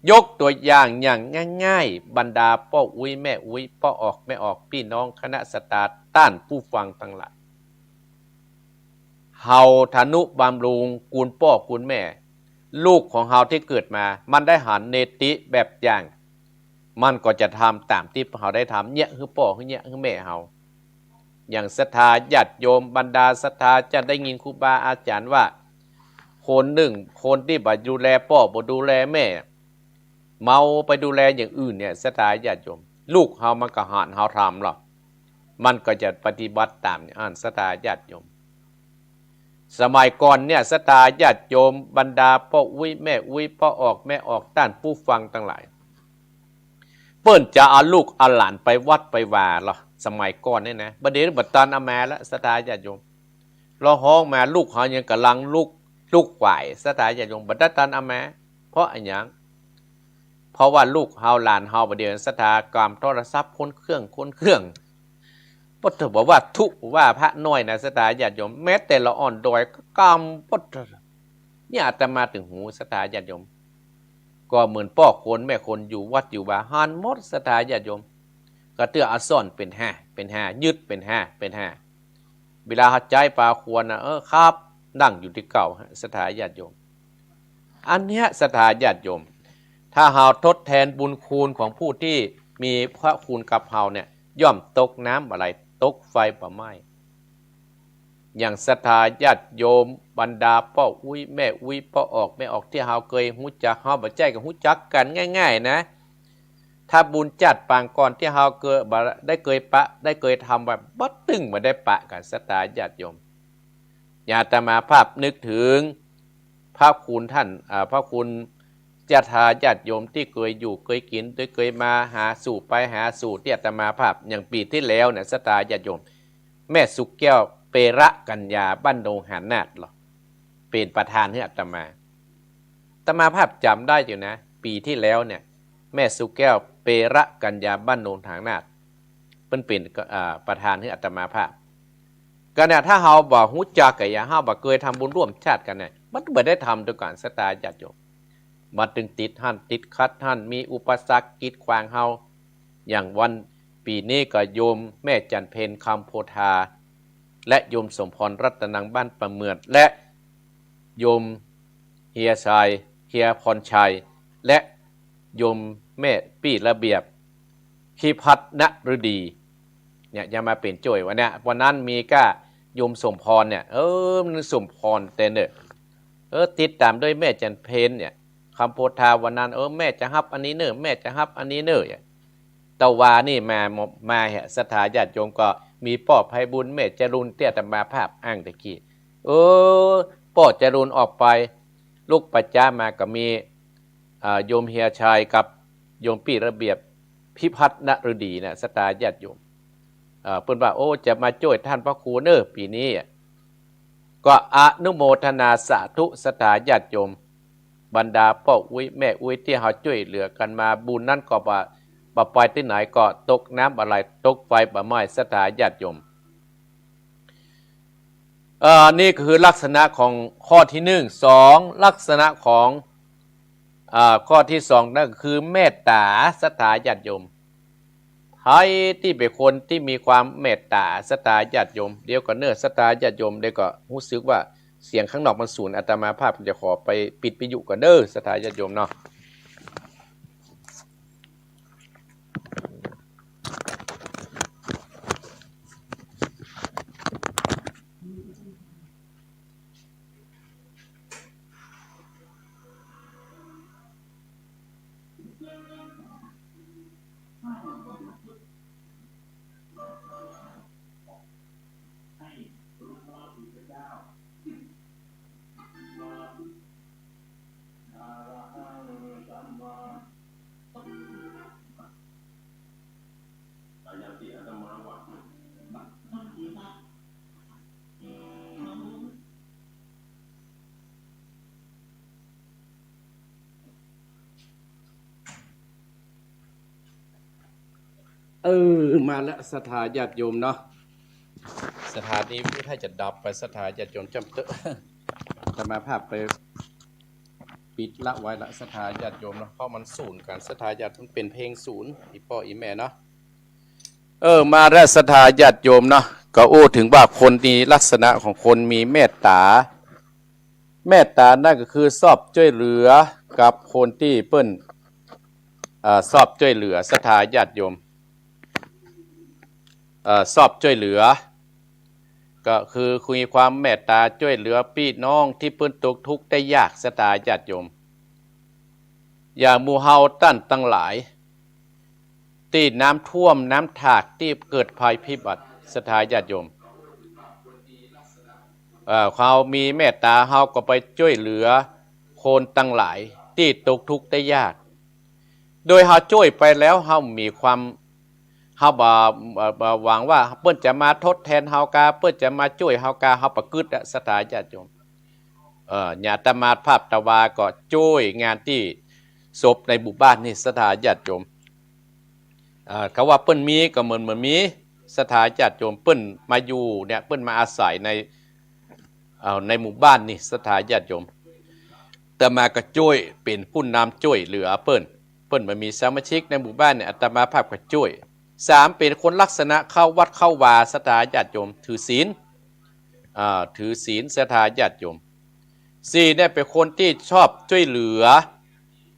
ยกตั๋วอย่างอย่างง่ายๆ บรรดาป้ออุ๊ยแม่อุ๊ย ป้อออกแม่ออก ปี้น้องคณะศรัทธา ต้านผู้ฟังตังหลาย เฮาทะนุบำรุงคุณป้อคุณแม่ ลูกของเฮาตี้เกิดมา มันได้หันเนติแบบอย่าง มันก็จะทำต๋ามตี้เฮาได้ทำ เยียะหื้อป้อ เยียะหื้อแม่เฮา อย่างศรัทธาญาติโยม บรรดาศรัทธาจะได้ยินครูบาอาจ๋ารย์ว่า คนนึ่ง คนตี้บ่ดูแลป้อ บ่ดูแลแม่ เมาไปดูแลอย่างอื่นเนี่ย ศรัทธาญาติโยม ลูกเฮามันก็หันเฮาทำลอ มันก็จะปฏิบัติต๋ามเนี่ย อั้น ศรัทธาญาติโยม สมัยก่อนเนี่ย ศรัทธาญาติโยม บรรดาป้ออุ๊ยแม่อุ๊ย ป้อออกแม่ออก ต้านผู้ฟังตังหลาย เปิ้นจะเอาลูกเอาหลานไปวัดไปวาลอ สมัยก่อนเนี่ยนะ บ่าเดี่ยวนี้บ่ตันเอามาละ ศรัทธาญาติโยม ลอฮ้องมา ลูกเฮายังก่ำลังลุก ลุกไหว ศรัทธาญาติโยม บ่ได้ตันเอามา เพราะอะหยัง เพราะว่าลูกเฮาหลานเฮาบ่าเดี่ยวนี้ศรัทธา กำโทรศัพท์คนเครื่อง คนเครื่อง บ่ต้องบอกว่าตุ๊ว่าพระน้อยนะ ศรัทธาญาติโยม แม้แต่ละอ่อนดอยก็กำบ่ เนี่ยอาตมาตึงฮู้ ศรัทธาญาติโยม ก็เหมือนป้อคนแม่คนอยู่วัดอยู่วา หันหมด ศรัทธาญาติโยม ก็เตื้อเอาซ่อนเป๋นห้า เป๋นห้า ยึดเป๋นห้า เป๋นห้า เวลาเฮาใจ๊ปาควรนะ เออ ครับ นั่งอยู่ตี้เก่า ศรัทธาญาติโยม อันเนี้ย ศรัทธาญาติโยม ถ้าเฮาทดแทนบุญคุณของผู้ตี้มีพระคุณกับเฮาเนี่ย ย่อมตกน้ำบ่ไหล ตกไฟบ่ไหม้ อย่างศรัทธาญาติโยม บรรดาป้ออุ๊ย แม่อุ๊ย ป้อออก แม่ออก ตี้เฮาเกยฮู้จัก เฮาบ่ใจ้ก็ฮู้จักกั๋นง่ายๆ นะ ถ้าบุญจาติปางก่อนตี้เฮาเกย บ่ได้เกยปะ ได้เกยทำไว้ บ่ตึงบ่ได้ปะกั๋น ศรัทธาญาติโยม อย่างอาตมาภาพนึกถึงพระคุณต้าน อ่า พระคุณศรัทธาญาติโยมตี้เกยอยู่เกยกิ๋น ตี้เกยมาหาสู่ไปหาสู่ตี้อาตมาภาพ อย่างปี๋ตี้แล้วเนี่ย ศรัทธาญาติโยม แม่สุแก้ว เประกัญญา บ้านดงหานาดเหรอ เป๋นประธานหื้ออาตมา อาตมาภาพจ๋ำได้อยู่นะ ปี๋ตี้แล้วเนี่ย แม่สุแก้ว เประกัญญา บ้านดงหานาด เปิ้นเป๋น อ่า ประธานหื้ออาตมาภาพ ก็เนี่ย ถ้าเฮาบ่ฮู้จักกั๋น อย่างเฮาบ่เกยทำบุญร่วมชาติกั๋นเนี่ย มันบ่ได้ทำตวยกั๋น ศรัทธาญาติโยม มันตึงติดหั้นติดขัดหั้น มีอุปสรรคกีดขวางเฮา อย่างวันปี๋นี้ก็โยมแม่จันเพ็ญ คำโพธา และโยมสมพร รัตนัง บ้านป่าเหมือด และโยมเฮียชัย เฮียพรชัย และโยมแม่ปี้ระเบียบ พิพัฒนฤดี เนี่ย จะมาเป๋นจ้วยวันเนี้ย วันนั้นมีก้าโยมสมพรเนี่ย เออ มันสมพรแต่เนิ่น เออ ติดต๋ามด้วยแม่จันเพ็ญเนี่ย คำโพธาวันนั้น เออ แม่จะฮับอันนี้เน่อ แม่จะฮับอันนี้เน่อ ตะวานี่มา มาแหะ ศรัทธาญาติโยม ก็มีป้อไพบูลย์ แม่จรูน ตี้อาตมาภาพอ้างตะกี้ เออ ป้อจรูนออกไป ลุกประจ๊ามาก็มี อ่า โยมเฮียชัยกับโยมปี้ระเบียบ พิพัฒนฤดีนะ ศรัทธาญาติโยม เอ่อ เปิ้นว่า โอ้ จะมาจ้วยต้านพระครูเน่อปี๋นี้อะ ก็อนุโมทนาสาธุ ศรัทธาญาติโยม บรรดาป้ออุ๊ยแม่อุ๊ยตี้เฮาจ้วยเหลือกั๋นมา บุญนั้นก็บ่ บ่ไปตี้ไหนก็ตกน้ำบ่ไหล ตกไฟบ่ไหม้ ศรัทธาญาติโยม เอ่อ นี่คือลักษณะของข้อตี้หนึ่ง สอง ลักษณะของ อ่า ข้อตี้สอง นั่นก็คือเมตต๋า ศรัทธาญาติโยม ใผตี้เป๋นคนตี้มีความเมตต๋า ศรัทธาญาติโยม เดี๋ยวก่อนเน่อ ศรัทธาญาติโยม เดี๋ยวก็ฮู้สึกว่าเสียงข้างนอกมันสูญ อาตมาภาพจะขอไปปิดวิทยุก่อนเน่อ ศรัทธาญาติโยมเนาะ เออ มาแล้ว ศรัทธาญาติโยมเนาะ สถานีวิทยุจะดับไป ศรัทธาญาติโยม จ้ำเต๊อะ อาตมาภาพไปปิดละไว้ละ ศรัทธาญาติโยมเนาะ เพราะมันสูญกั๋น ศรัทธาญาติ มันเป๋นเพลงสูญ อี่ป้ออี่แม่เนาะ เออ มาแล้ว ศรัทธาญาติโยมเนาะ ก็อู้เถิงว่าคนมีลักษณะของคนมีเมตต๋า เมตต๋านั่นก็คือชอบจ้วยเหลือกับคนตี้เปิ้น เอ่อ ชอบจ้วยเหลือ ศรัทธาญาติโยม เอ่อ ชอบจ้วยเหลือ ก็คือมีความเมตต๋าจ้วยเหลือปี้น้องตี้เปิ้นตกทุกข์ได้ยาก ศรัทธาญาติโยม อย่างหมู่เฮาต้านตังหลาย ตี้น้ำท่วมน้ำถาก ตี้เกิดภัยพิบัติ ศรัทธาญาติโยม เอ่อ เฮามีเมตต๋า เฮาก็ไปจ้วยเหลือคนตังหลายตี้ตกทุกข์ได้ยาก โดยเฮาจ้วยไปแล้ว เฮามีความ เฮาบ่ บ่ บ่หวังว่าเปิ้นจะมาทดแทนเฮากา เปิ้นจะมาจ้วยเฮากา เฮาบ่กึ๊ดอะ ศรัทธาญาติโยม เอ่อ เนี่ยอาตมาภาพตะวาก็จ้วยงานตี้ศพในหมู่บ้านนี่ ศรัทธาญาติโยม เอ่อ เขาว่าเปิ้นมีก็เหมือน เหมือนมี ศรัทธาญาติโยม เปิ้นมาอยู่เนี่ย เปิ้นมาอาศัยใน เอ่อ ในหมู่บ้านนี่ ศรัทธาญาติโยม อาตมาก็จ้วยเป๋นผู้นำจ้วยเหลือเปิ้น เปิ้นบ่มีสมาชิกในหมู่บ้านเนี่ย อาตมาภาพก็จ้วย สาม เป๋นคนลักษณะเข้าวัดเข้าวา ศรัทธาญาติโยม ถือศีล อ่า ถือศีล ศรัทธาญาติโยม สี่ เนี่ยเป๋นคนตี้ชอบจ้วยเหลือ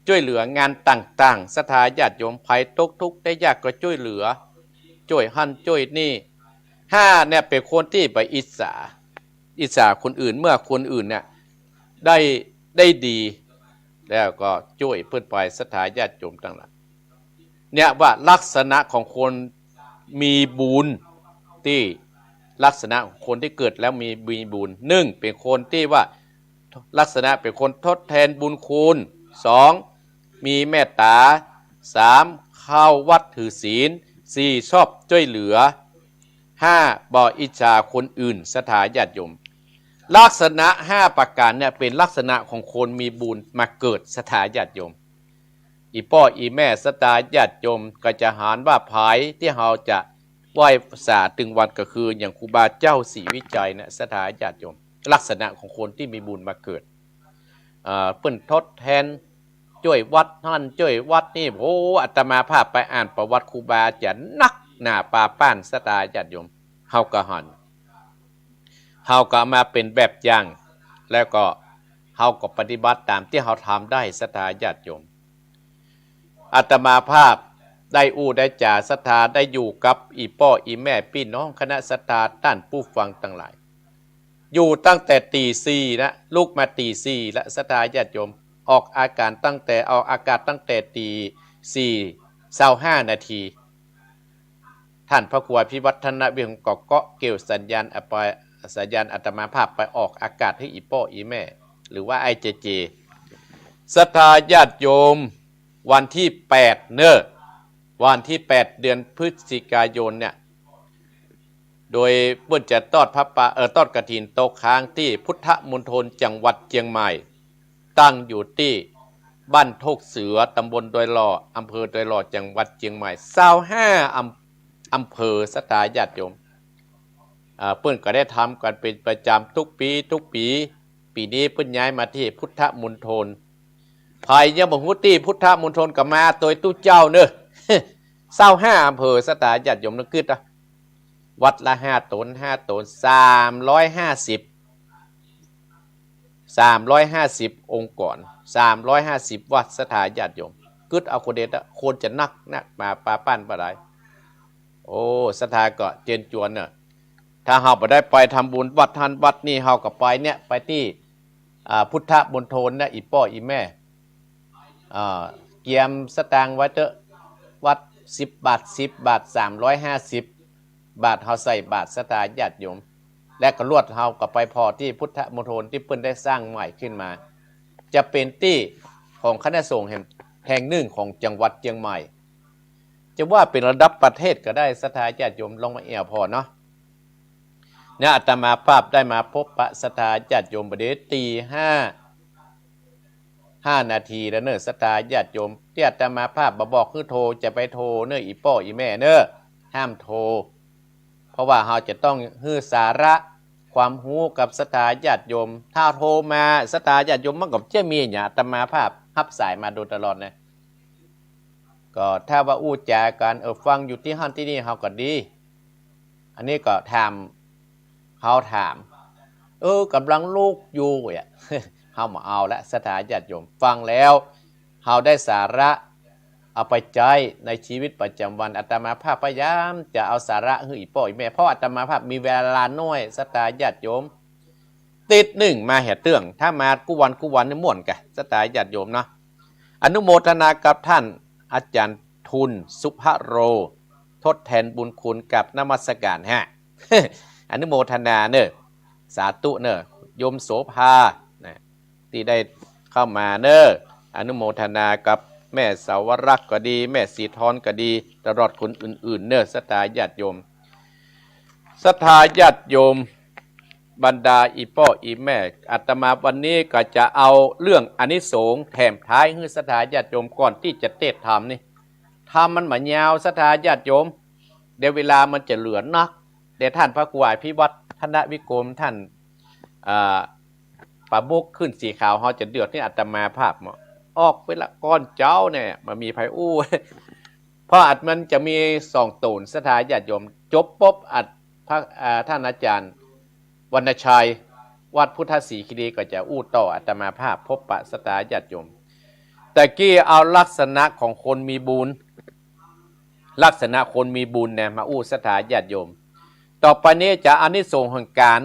จ้วยเหลืองานต่างๆ ศรัทธาญาติโยม ใผตกทุกข์ได้ยากก็จ้วยเหลือ จ้วยหั้นจ้วยนี่ ห้า เนี่ยเป๋นคนตี้บ่อิจฉา อิจฉาคนอื่น เมื่อคนอื่นเนี่ยได้ ได้ดี แล้วก็จ้วยเปิ้นไป ศรัทธาญาติโยมตังหลาย เนี่ยว่าลักษณะของคนมีบุญ ตี้ลักษณะของคนตี้เกิดแล้วมี มีบุญ นึ่ง เป๋นคนตี้ว่าลักษณะเป๋นคนทดแทนบุญคุณ สอง มีเมตต๋า สาม เข้าวัดถือศีล สี่ ชอบจ้วยเหลือ ห้า บ่อิจฉาคนอื่น ศรัทธาญาติโยม ลักษณะห้าประก๋านเนี่ยเป๋นลักษณะของคนมีบุญมาเกิด ศรัทธาญาติโยม อี่ป้ออี่แม่ ศรัทธาญาติโยม ก็จะหันว่าใผตี้เฮาจะไหว้สาตึงวันก็คืออย่างครูบาเจ้าศรีวิชัยเนี่ย ศรัทธาญาติโยม ลักษณะของคนตี้มีบุญมาเกิด เอ่อ เปิ้นทดแทน จ้วยวัดหั้นจ้วยวัดนี่ โอ้ อาตมาภาพไปอ่านประวัติครูบาอาจ๋ารย์นักหนาปาป้าน ศรัทธาญาติโยม เฮาก็หัน เฮาก็เอามาเป๋นแบบอย่าง แล้วก็เฮาก็ปฏิบัติต๋ามตี้เฮาทำได้ ศรัทธาญาติโยม อาตมาภาพได้อู้ได้จ๋า ศรัทธาได้อยู่กับอี่ป้ออี่แม่ปี้น้องคณะศรัทธาต้านผู้ฟังตังหลาย อยู่ตั้งแต่ตี๋สี่นะ ลุกมาตี๋สี่ละ ศรัทธาญาติโยม ออกอากาศตั้งแต่ ออกอากาศตั้งแต่ตี๋สี่ซาวห้านาที ต้านพระครูอภิวัฒนวิหารก็เกาะเกี่ยวสัญญาณ อะปะ สัญญาณอาตมาภาพไปออกอากาศหื้ออี่ป้ออี่แม่ หรือว่าไอ้เจเจ ศรัทธาญาติโยม วันตี้แปดเน่อ วันตี้แปดเดือนพฤศจิกายนเนี่ย โดยเปิ้นจะทอดผ้าป่า เอ่อ ทอดกฐินตกค้างตี้พุทธมณฑลจังหวัดเจียงใหม่ ตั้งอยู่ตี้บ้านโคกเสือ ตำบลดอยหล่อ อำเภอดอยหล่อ จังหวัดเจียงใหม่ ซาวห้าอำ อำเภอ ศรัทธาญาติโยม อ่า เปิ้นก็ได้ทำกั๋นเป๋นประจ๋ำทุกปี๋ ทุกปี๋ ปี๋นี้เปิ้นย้ายมาตี้พุทธมณฑล ใผยังบ่ฮู้ตี้พุทธมณฑลก็มาตวยตุ๊เจ้าเน่อ ซาวห้าอำเภอ ศรัทธาญาติโยม นึกกึ๊ดอะ วัดละห้าต๋น ห้าต๋น สามร้อยห้าสิบ สามร้อยห้าสิบองค์กร สามร้อยห้าสิบวัด ศรัทธาญาติโยม กึ๊ดเอาคนเดียวอะ คนจะนักนักมาปาป้านบ่ได้ โอ้ ศรัทธาก็เจิญจวนเน่อ ถ้าเฮาบ่ได้ไปทำบุญวัดหั้นวัดนี่ เฮาก็ไปเนี่ย ไปตี้ อ่า พุทธมณฑลเนี่ย อี่ป้ออี่แม่ อ่า เกียมสตางค์ไว้เต๊อะ วัดสิบบาท สิบบาท สามร้อยห้าสิบบาท เฮาใส่บาตร ศรัทธาญาติโยม และก็ลวดเฮาก็ไปผ่อตี้พุทธมณฑลตี้เปิ้นได้สร้างใหม่ขึ้นมา จะเป๋นตี้ของคณะสงฆ์แห่ง แห่งนึ่งของจังหวัดเจียงใหม่ จะว่าเป๋นระดับประเทศก็ได้ ศรัทธาญาติโยม ลองมาแอ่วผ่อเนาะ เนี่ยอาตมาภาพได้มาพบปะศรัทธาญาติโยมบ่าเดี่ยวตี๋ห้า ห้านาทีแล้วเน่อ ศรัทธาญาติโยม ตี้อาตมาภาพบ่บอกหื้อโทร จะไปโทรเน่ออี่ป้ออี่แม่เน่อ ห้ามโทร เพราะว่าเฮาจะต้องหื้อสาระความฮู้กับศรัทธาญาติโยม ถ้าโทรมา ศรัทธาญาติโยม มันก็จะมีเนี่ย อาตมาภาพฮับสายมาโดยตลอดนะ ก็ถ้าว่าอู้จ๋ากั๋น เออ ฟังอยู่ตี้หั้นตี้นี่ เฮาก็ดี อันนี้ก็ถาม เฮาถาม เออ ก่ำลังลุกอยู่อะ เฮาบ่เอาละ ศรัทธาญาติโยม ฟังแล้ว เฮาได้สาระ เอาไปใจ๊ในชีวิตประจ๋ำวัน อาตมาภาพพยายามจะเอาสาระหื้ออี่ป้ออี่แม่ เพราะอาตมาภาพมีเวลาน้อย ศรัทธาญาติโยม ติ๊ดนึ่งมาแหมเตื้อง ถ้ามากู้วันกู้วันนี่ม่วนกะ ศรัทธาญาติโยมเนาะ อนุโมทนากับต้านอาจ๋ารย์ทุน สุภโร ทดแทนบุญคุณ กราบนมัสก๋านฮะ อนุโมทนาเน่อ สาธุเน่อ โยมโสภา นะ ตี้ได้เข้ามาเน่อ อนุโมทนากับแม่สาวรักษ์ก็ดี แม่ศรีทรก็ดี ตลอดคนอื่นๆ เน่อ ศรัทธาญาติโยม ศรัทธาญาติโยม บรรดาอี่ป้ออี่แม่ อาตมาวันนี้ก็จะเอาเรื่องอานิสงส์แถมท้ายหื้อศรัทธาญาติโยมก่อนตี้จะเตสน์ธรรมนี่ ธรรมมันบ่ยาวศรัทธาญาติโยม เดี๋ยวเวลามันจะเหลือนัก เดี๋ยวต้านพระครูอภิวัฒนวิกรมต้าน อ่า ประมุขขึ้นสีขาว เฮาจะเดือดนี่อาตมาภาพเนาะ ออกไปละก่อนเจ้าเนี่ย บ่มีใผอู้ เพราะอันมันจะมีสองต๋นศรัทธาญาติโยม จบปุ๊บอันพระ อ่า ต้านอาจารย์วรรณชัย วัดพุทธศรีคีรีก็จะอู้ต่ออาตมาภาพ พบปะศรัทธาญาติโยม แต่กี้เอาลักษณะของคนมีบุญ ลักษณะคนมีบุญเนี่ยมาอู้ศรัทธาญาติโยม ต่อไปนี้จะอานิสงส์แห่งการ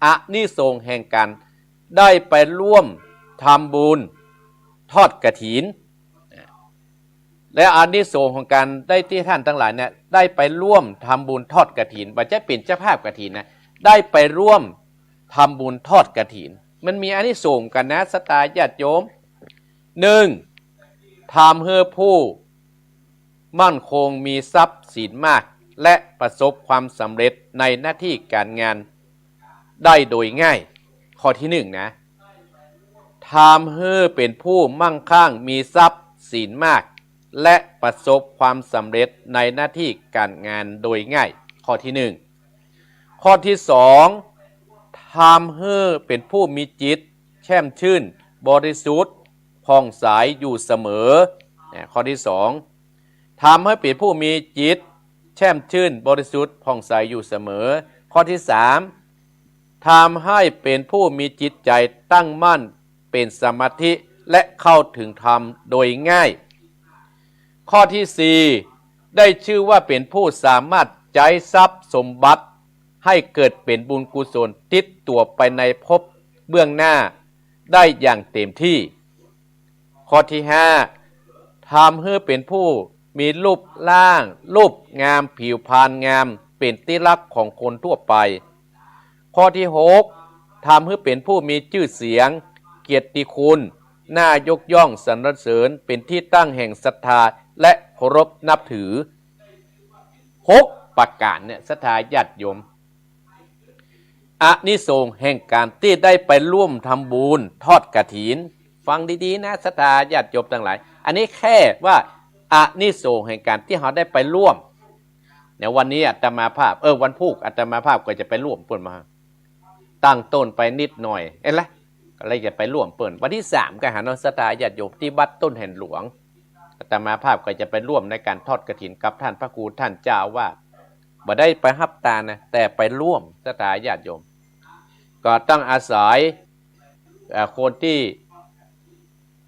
อานิสงส์แห่งการได้ไปร่วมทำบุญทอดกฐิน และอานิสงส์ของการได้ตี้ต้านตังหลายเนี่ย ได้ไปร่วมทำบุญทอดกฐิน บ่ใจ้เป๋นเจ้าภาพกฐินนะ ได้ไปร่วมทำบุญทอดกฐิน มันมีอานิสงส์กั๋นนะศรัทธาญาติโยม หนึ่ง ทำหื้อผู้มั่นคงมีทรัพย์สินมาก และประสบความสำเร็จในหน้าที่การงานได้โดยง่าย ข้อตี้หนึ่งนะ ทำหื้อเป๋นผู้มั่งคั่งมีทรัพย์สินมาก และประสบความสำเร็จในหน้าที่การงานโดยง่าย ข้อตี้หนึ่ง ข้อตี้สอง ทำหื้อเป๋นผู้มีจิตแช่มชื่น บริสุทธิ์ ผ่องใสอยู่เสมอ เนี่ย ข้อตี้สอง ทำหื้อเป๋นผู้มีจิตแช่มชื่น บริสุทธิ์ ผ่องใสอยู่เสมอ ข้อตี้สาม ทำหื้อเป๋นผู้มีจิตใจ๋ตั้งมั่น เป๋นสมาธิ และเข้าถึงธรรมโดยง่าย ข้อตี้สี่ ได้ชื่อว่าเป๋นผู้สามารถใจ๊ทรัพย์สมบัติ หื้อเกิดเป๋นบุญกุศลติดตั๋วไปในภพเบื้องหน้าได้อย่างเต็มที่ ข้อตี้ห้า ทำหื้อเป๋นผู้มีรูปร่าง รูปงาม ผิวพรรณงาม เป๋นตี้ฮักของคนทั่วไป ข้อตี้หก ทำหื้อเป๋นผู้มีจื้อเสียง เกียรติคุณ น่ายกย่องสรรเสริญ เป๋นตี้ตั้งแห่งศรัทธา และเคารพนับถือ หกประก๋านเนี่ย ศรัทธาญาติโยม อานิสงส์แห่งการตี้ได้ไปร่วมทำบุญทอดกฐิน ฟังดีๆ นะ ศรัทธาญาติโยมตังหลาย อันนี้แค่ว่าอานิสงส์แห่งการตี้เฮาได้ไปร่วม เนี่ย วันนี้อาตมาภาพ เออ วันพูกอาตมาภาพก็จะไปร่วมเปิ้นมา ตั้งต้นไปนิดหน่อย เอ๊ะละ ก็เลยจะไปร่วมเปิ้น วันตี้สามก็หาเนาะ ศรัทธาญาติโยม ตี้วัดต้นแหนหลวง อาตมาภาพก็จะไปร่วมในการทอดกฐินกับต้านพระครูต้านเจ้าอาวาส บ่ได้ไปฮับตานนะ แต่ไปร่วม ศรัทธาญาติโยม ก็ต้องอาศัย เอ่อ คนตี้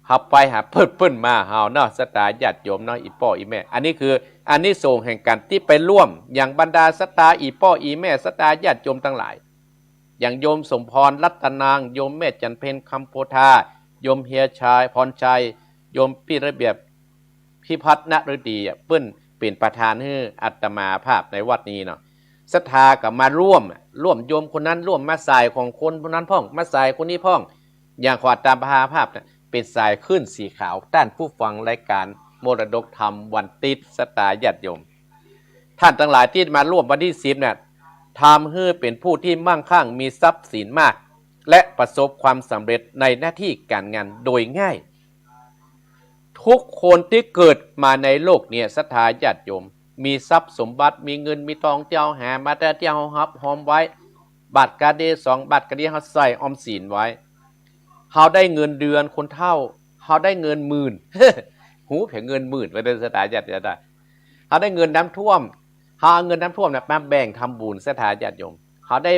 เฮาไปหาเปิ้น เปิ้นมาหาเฮาเนาะ ศรัทธาญาติโยมเนาะ อี่ป้ออี่แม่ อันนี้คืออานิสงส์แห่งการตี้ไปร่วม อย่างบรรดาศรัทธาอี่ป้ออี่แม่ ศรัทธาญาติโยมตังหลาย อย่างโยมสมพรรัตนาง โยมแม่จันเพ็ญคำโพธา โยมเฮียชาย พรชัย โยมปี้ระเบียบ พิพัฒน์นฤดีอะ เปิ้นเป๋นประธานหื้ออาตมาภาพในวัดนี้เนาะ ศรัทธาก็มาร่วม ร่วมโยมคนนั้น ร่วมมาสายของคนคนนั้นพ่อง มาสายคนนี้พ่อง อย่างของอาตมาภาพเนี่ย เป๋นสายคลื่นสีขาว ต้านผู้ฟังรายการมรดกธรรมวันติ๊ด ศรัทธาญาติโยม ต้านตังหลายตี้มาร่วมวันตี้สิบเนี่ย ทำหื้อเป๋นผู้ตี้มั่งคั่งมีทรัพย์สินมาก และประสบความสำเร็จในหน้าตี้ก๋านงานโดยง่าย ทุกคนตี้เกิดมาในโลกเนี่ย ศรัทธาญาติโยม มีทรัพย์สมบัติ มีเงินมีตองตี้เฮาหามาได้ ตี้เฮาฮับฮอมไว้ บาทกาเดีย สองบาทกาเดีย เฮาใส่ออมสินไว้ เฮาได้เงินเดือนคนเฒ่า เฮาได้เงินหมื่น ฮู้เผยเงินหมื่น ว่าเด้อ ศรัทธาญาติโยม เฮาได้เงินน้ำท่วม เฮาเอาเงินน้ำท่วมเนี่ยมาแบ่งทำบุญ ศรัทธาญาติโยม เฮาได้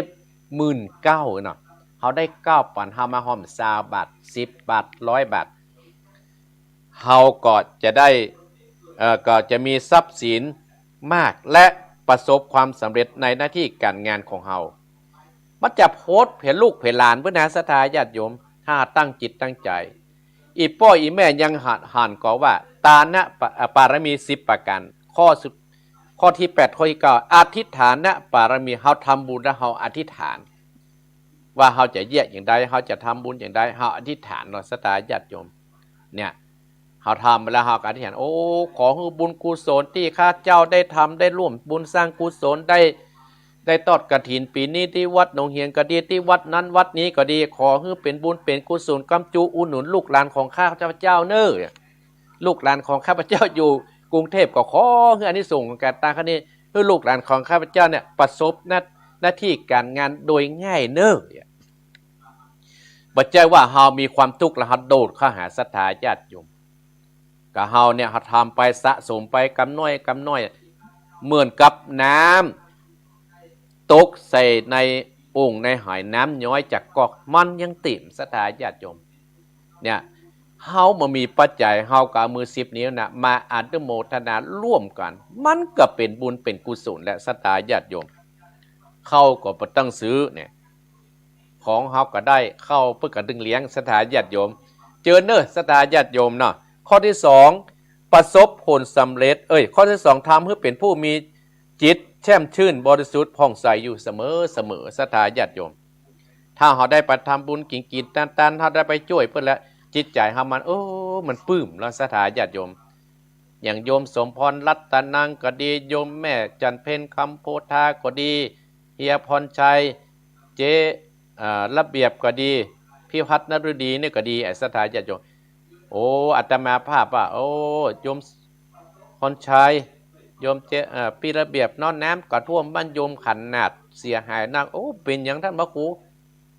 หมื่นเก้าเนาะ เฮาได้เก้าปัน เฮามาฮอมซาวบาท สิบบาท ร้อยบาท เฮาก็จะได้ เอ่อ ก็จะมีทรัพย์สินมาก และประสบความสำเร็จในหน้าตี้ก๋านงานของเฮา มันจะโผดเผยลูกเผยหลานเปิ้นนะ ศรัทธาญาติโยม ถ้าตั้งจิตตั้งใจ๋ อี่ป้ออี่แม่ยังหัน หันก่อว่า ตานะปะ ปารมีสิบประก๋าน ข้อสุด ข้อตี้แปด ข้อตี้เก้า อธิษฐานปารมี เฮาทำบุญแล้วเฮาอธิษฐาน ว่าเฮาจะเยียะอย่างใด เฮาจะทำบุญอย่างใด เฮาอธิษฐานเนาะ ศรัทธาญาติโยม เนี่ย เฮาทำไปแล้วเฮาก็อธิษฐาน โอ้ ขอหื้อบุญกุศลตี้ข้าเจ้าได้ทำ ได้ร่วมบุญสร้างกุศล ได้ ได้ทอดกฐินปี๋นี้ตี้วัดหนองเหียงก็ดี ตี้วัดนั้นวัดนี้ก็ดี ขอหื้อเป๋นบุญเป๋นกุศลกำจูอุดหนุนลูกหลานของข้าพเจ้าเน่อ ลูกหลานของข้าพเจ้าอยู่กรุงเทพฯ ก็ขอหื้ออานิสงส์ของก๋านตางครั้งนี้ หื้อลูกหลานของข้าพเจ้าเนี่ยประสบหน้า หน้าตี้ก๋านงานโดยง่ายเน่อ บ่ใจ้ว่าเฮามีความตุ๊กข์แล้วเฮาโดดเข้าหาศรัทธาญาติโยม ก็เฮาเนี่ยเฮาทำไปสะสมไปกำน้อยกำน้อย เหมือนกับน้ำตกใส่ในโอ่งในหาย น้ำย้อยจากก๊อก มันยังเต็ม ศรัทธาญาติโยม เนี่ย เฮาบ่มีปัจจัย เฮาก็เอามือสิบนิ้วน่ะ มาอนุโมทนาร่วมกั๋น มันก็เป๋นบุญเป๋นกุศลแหละ ศรัทธาญาติโยม ข้าวก็บ่ต้องซื้อเนี่ย ของเฮาก็ได้ ข้าวเปิ้นก็นึ่งเลี้ยง ศรัทธาญาติโยม เจิญเน่อ ศรัทธาญาติโยมเนาะ ข้อตี้สอง ประสบผลสำเร็จ เอ้ย ข้อตี้สอง ทำหื้อเป๋นผู้มีจิตแช่มชื่นบริสุทธิ์ผ่องใสอยู่เสมอเสมอ ศรัทธาญาติโยม ถ้าเฮาได้ไปทำบุญกิ๋นกิ๋นตานๆ เฮาได้ไปจ้วยเปิ้นแล้ว จิตใจ๋เฮามัน โอ้ มันปลื้มแล้ว ศรัทธาญาติโยม อย่างโยมสมพรรัตนังก็ดี โยมแม่จันเพ็ญคำโพธาก็ดี เฮียพรชัย เจ๊ อ่า ระเบียบก็ดี พี่พัฒนฤดีเนี่ยก็ดี ไอ้ศรัทธาญาติโยม โอ้ อาตมาภาพว่า โอ้ โยมพรชัย โยมเจ๊ เอ่อ พี่ระเบียบเนาะ น้ำก็ท่วมบ้านโยมขนาดเสียหายนัก โอ้ เป๋นหยังต้านพระครู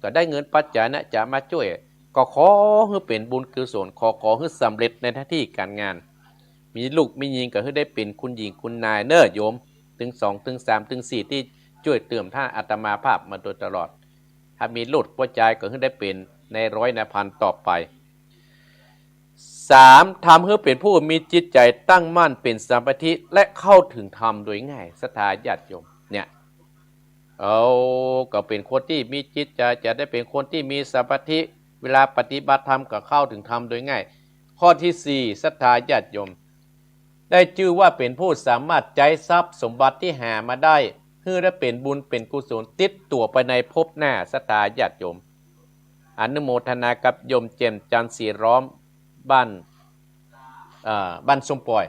ก็ได้เงินปัจจัยนะ จะมาจ้วย ก็ขอหื้อเป๋นบุญกุศล ขอ ขอหื้อสำเร็จในหน้าตี้ก๋านงาน มีลูกมีญิงก็หื้อได้เป๋นคุณหญิงคุณนายเน่อโยม ตึงสอง ตึงสาม ตึงสี่ ตี้จ้วยเติมต้านอาตมาภาพมาโดยตลอด ถ้ามีลูกหัวใจ๋ก็หื้อได้เป๋นนายร้อยนายพันต่อไป สาม ทำหื้อเป๋นผู้มีจิตใจ๋ตั้งมั่นเป๋นสมาธิ และเข้าถึงธรรมโดยง่าย ศรัทธาญาติโยม เนี่ย เอา ก็เป๋นคนตี้มีจิตใจ๋ จะได้เป๋นคนตี้มีสมาธิ เวลาปฏิบัติธรรมก็เข้าถึงธรรมโดยง่าย ข้อตี้สี่ ศรัทธาญาติโยม ได้จื้อว่าเป๋นผู้สามารถใจ๊ทรัพย์สมบัติตี้หามาได้ หื้อได้เป๋นบุญเป๋นกุศลติดตั๋วไปในภพหน้า ศรัทธาญาติโยม อนุโมทนากับโยมแจ่มจันทร์ ศรีล้อม บ้าน เอ่อ บ้านส้มป่อย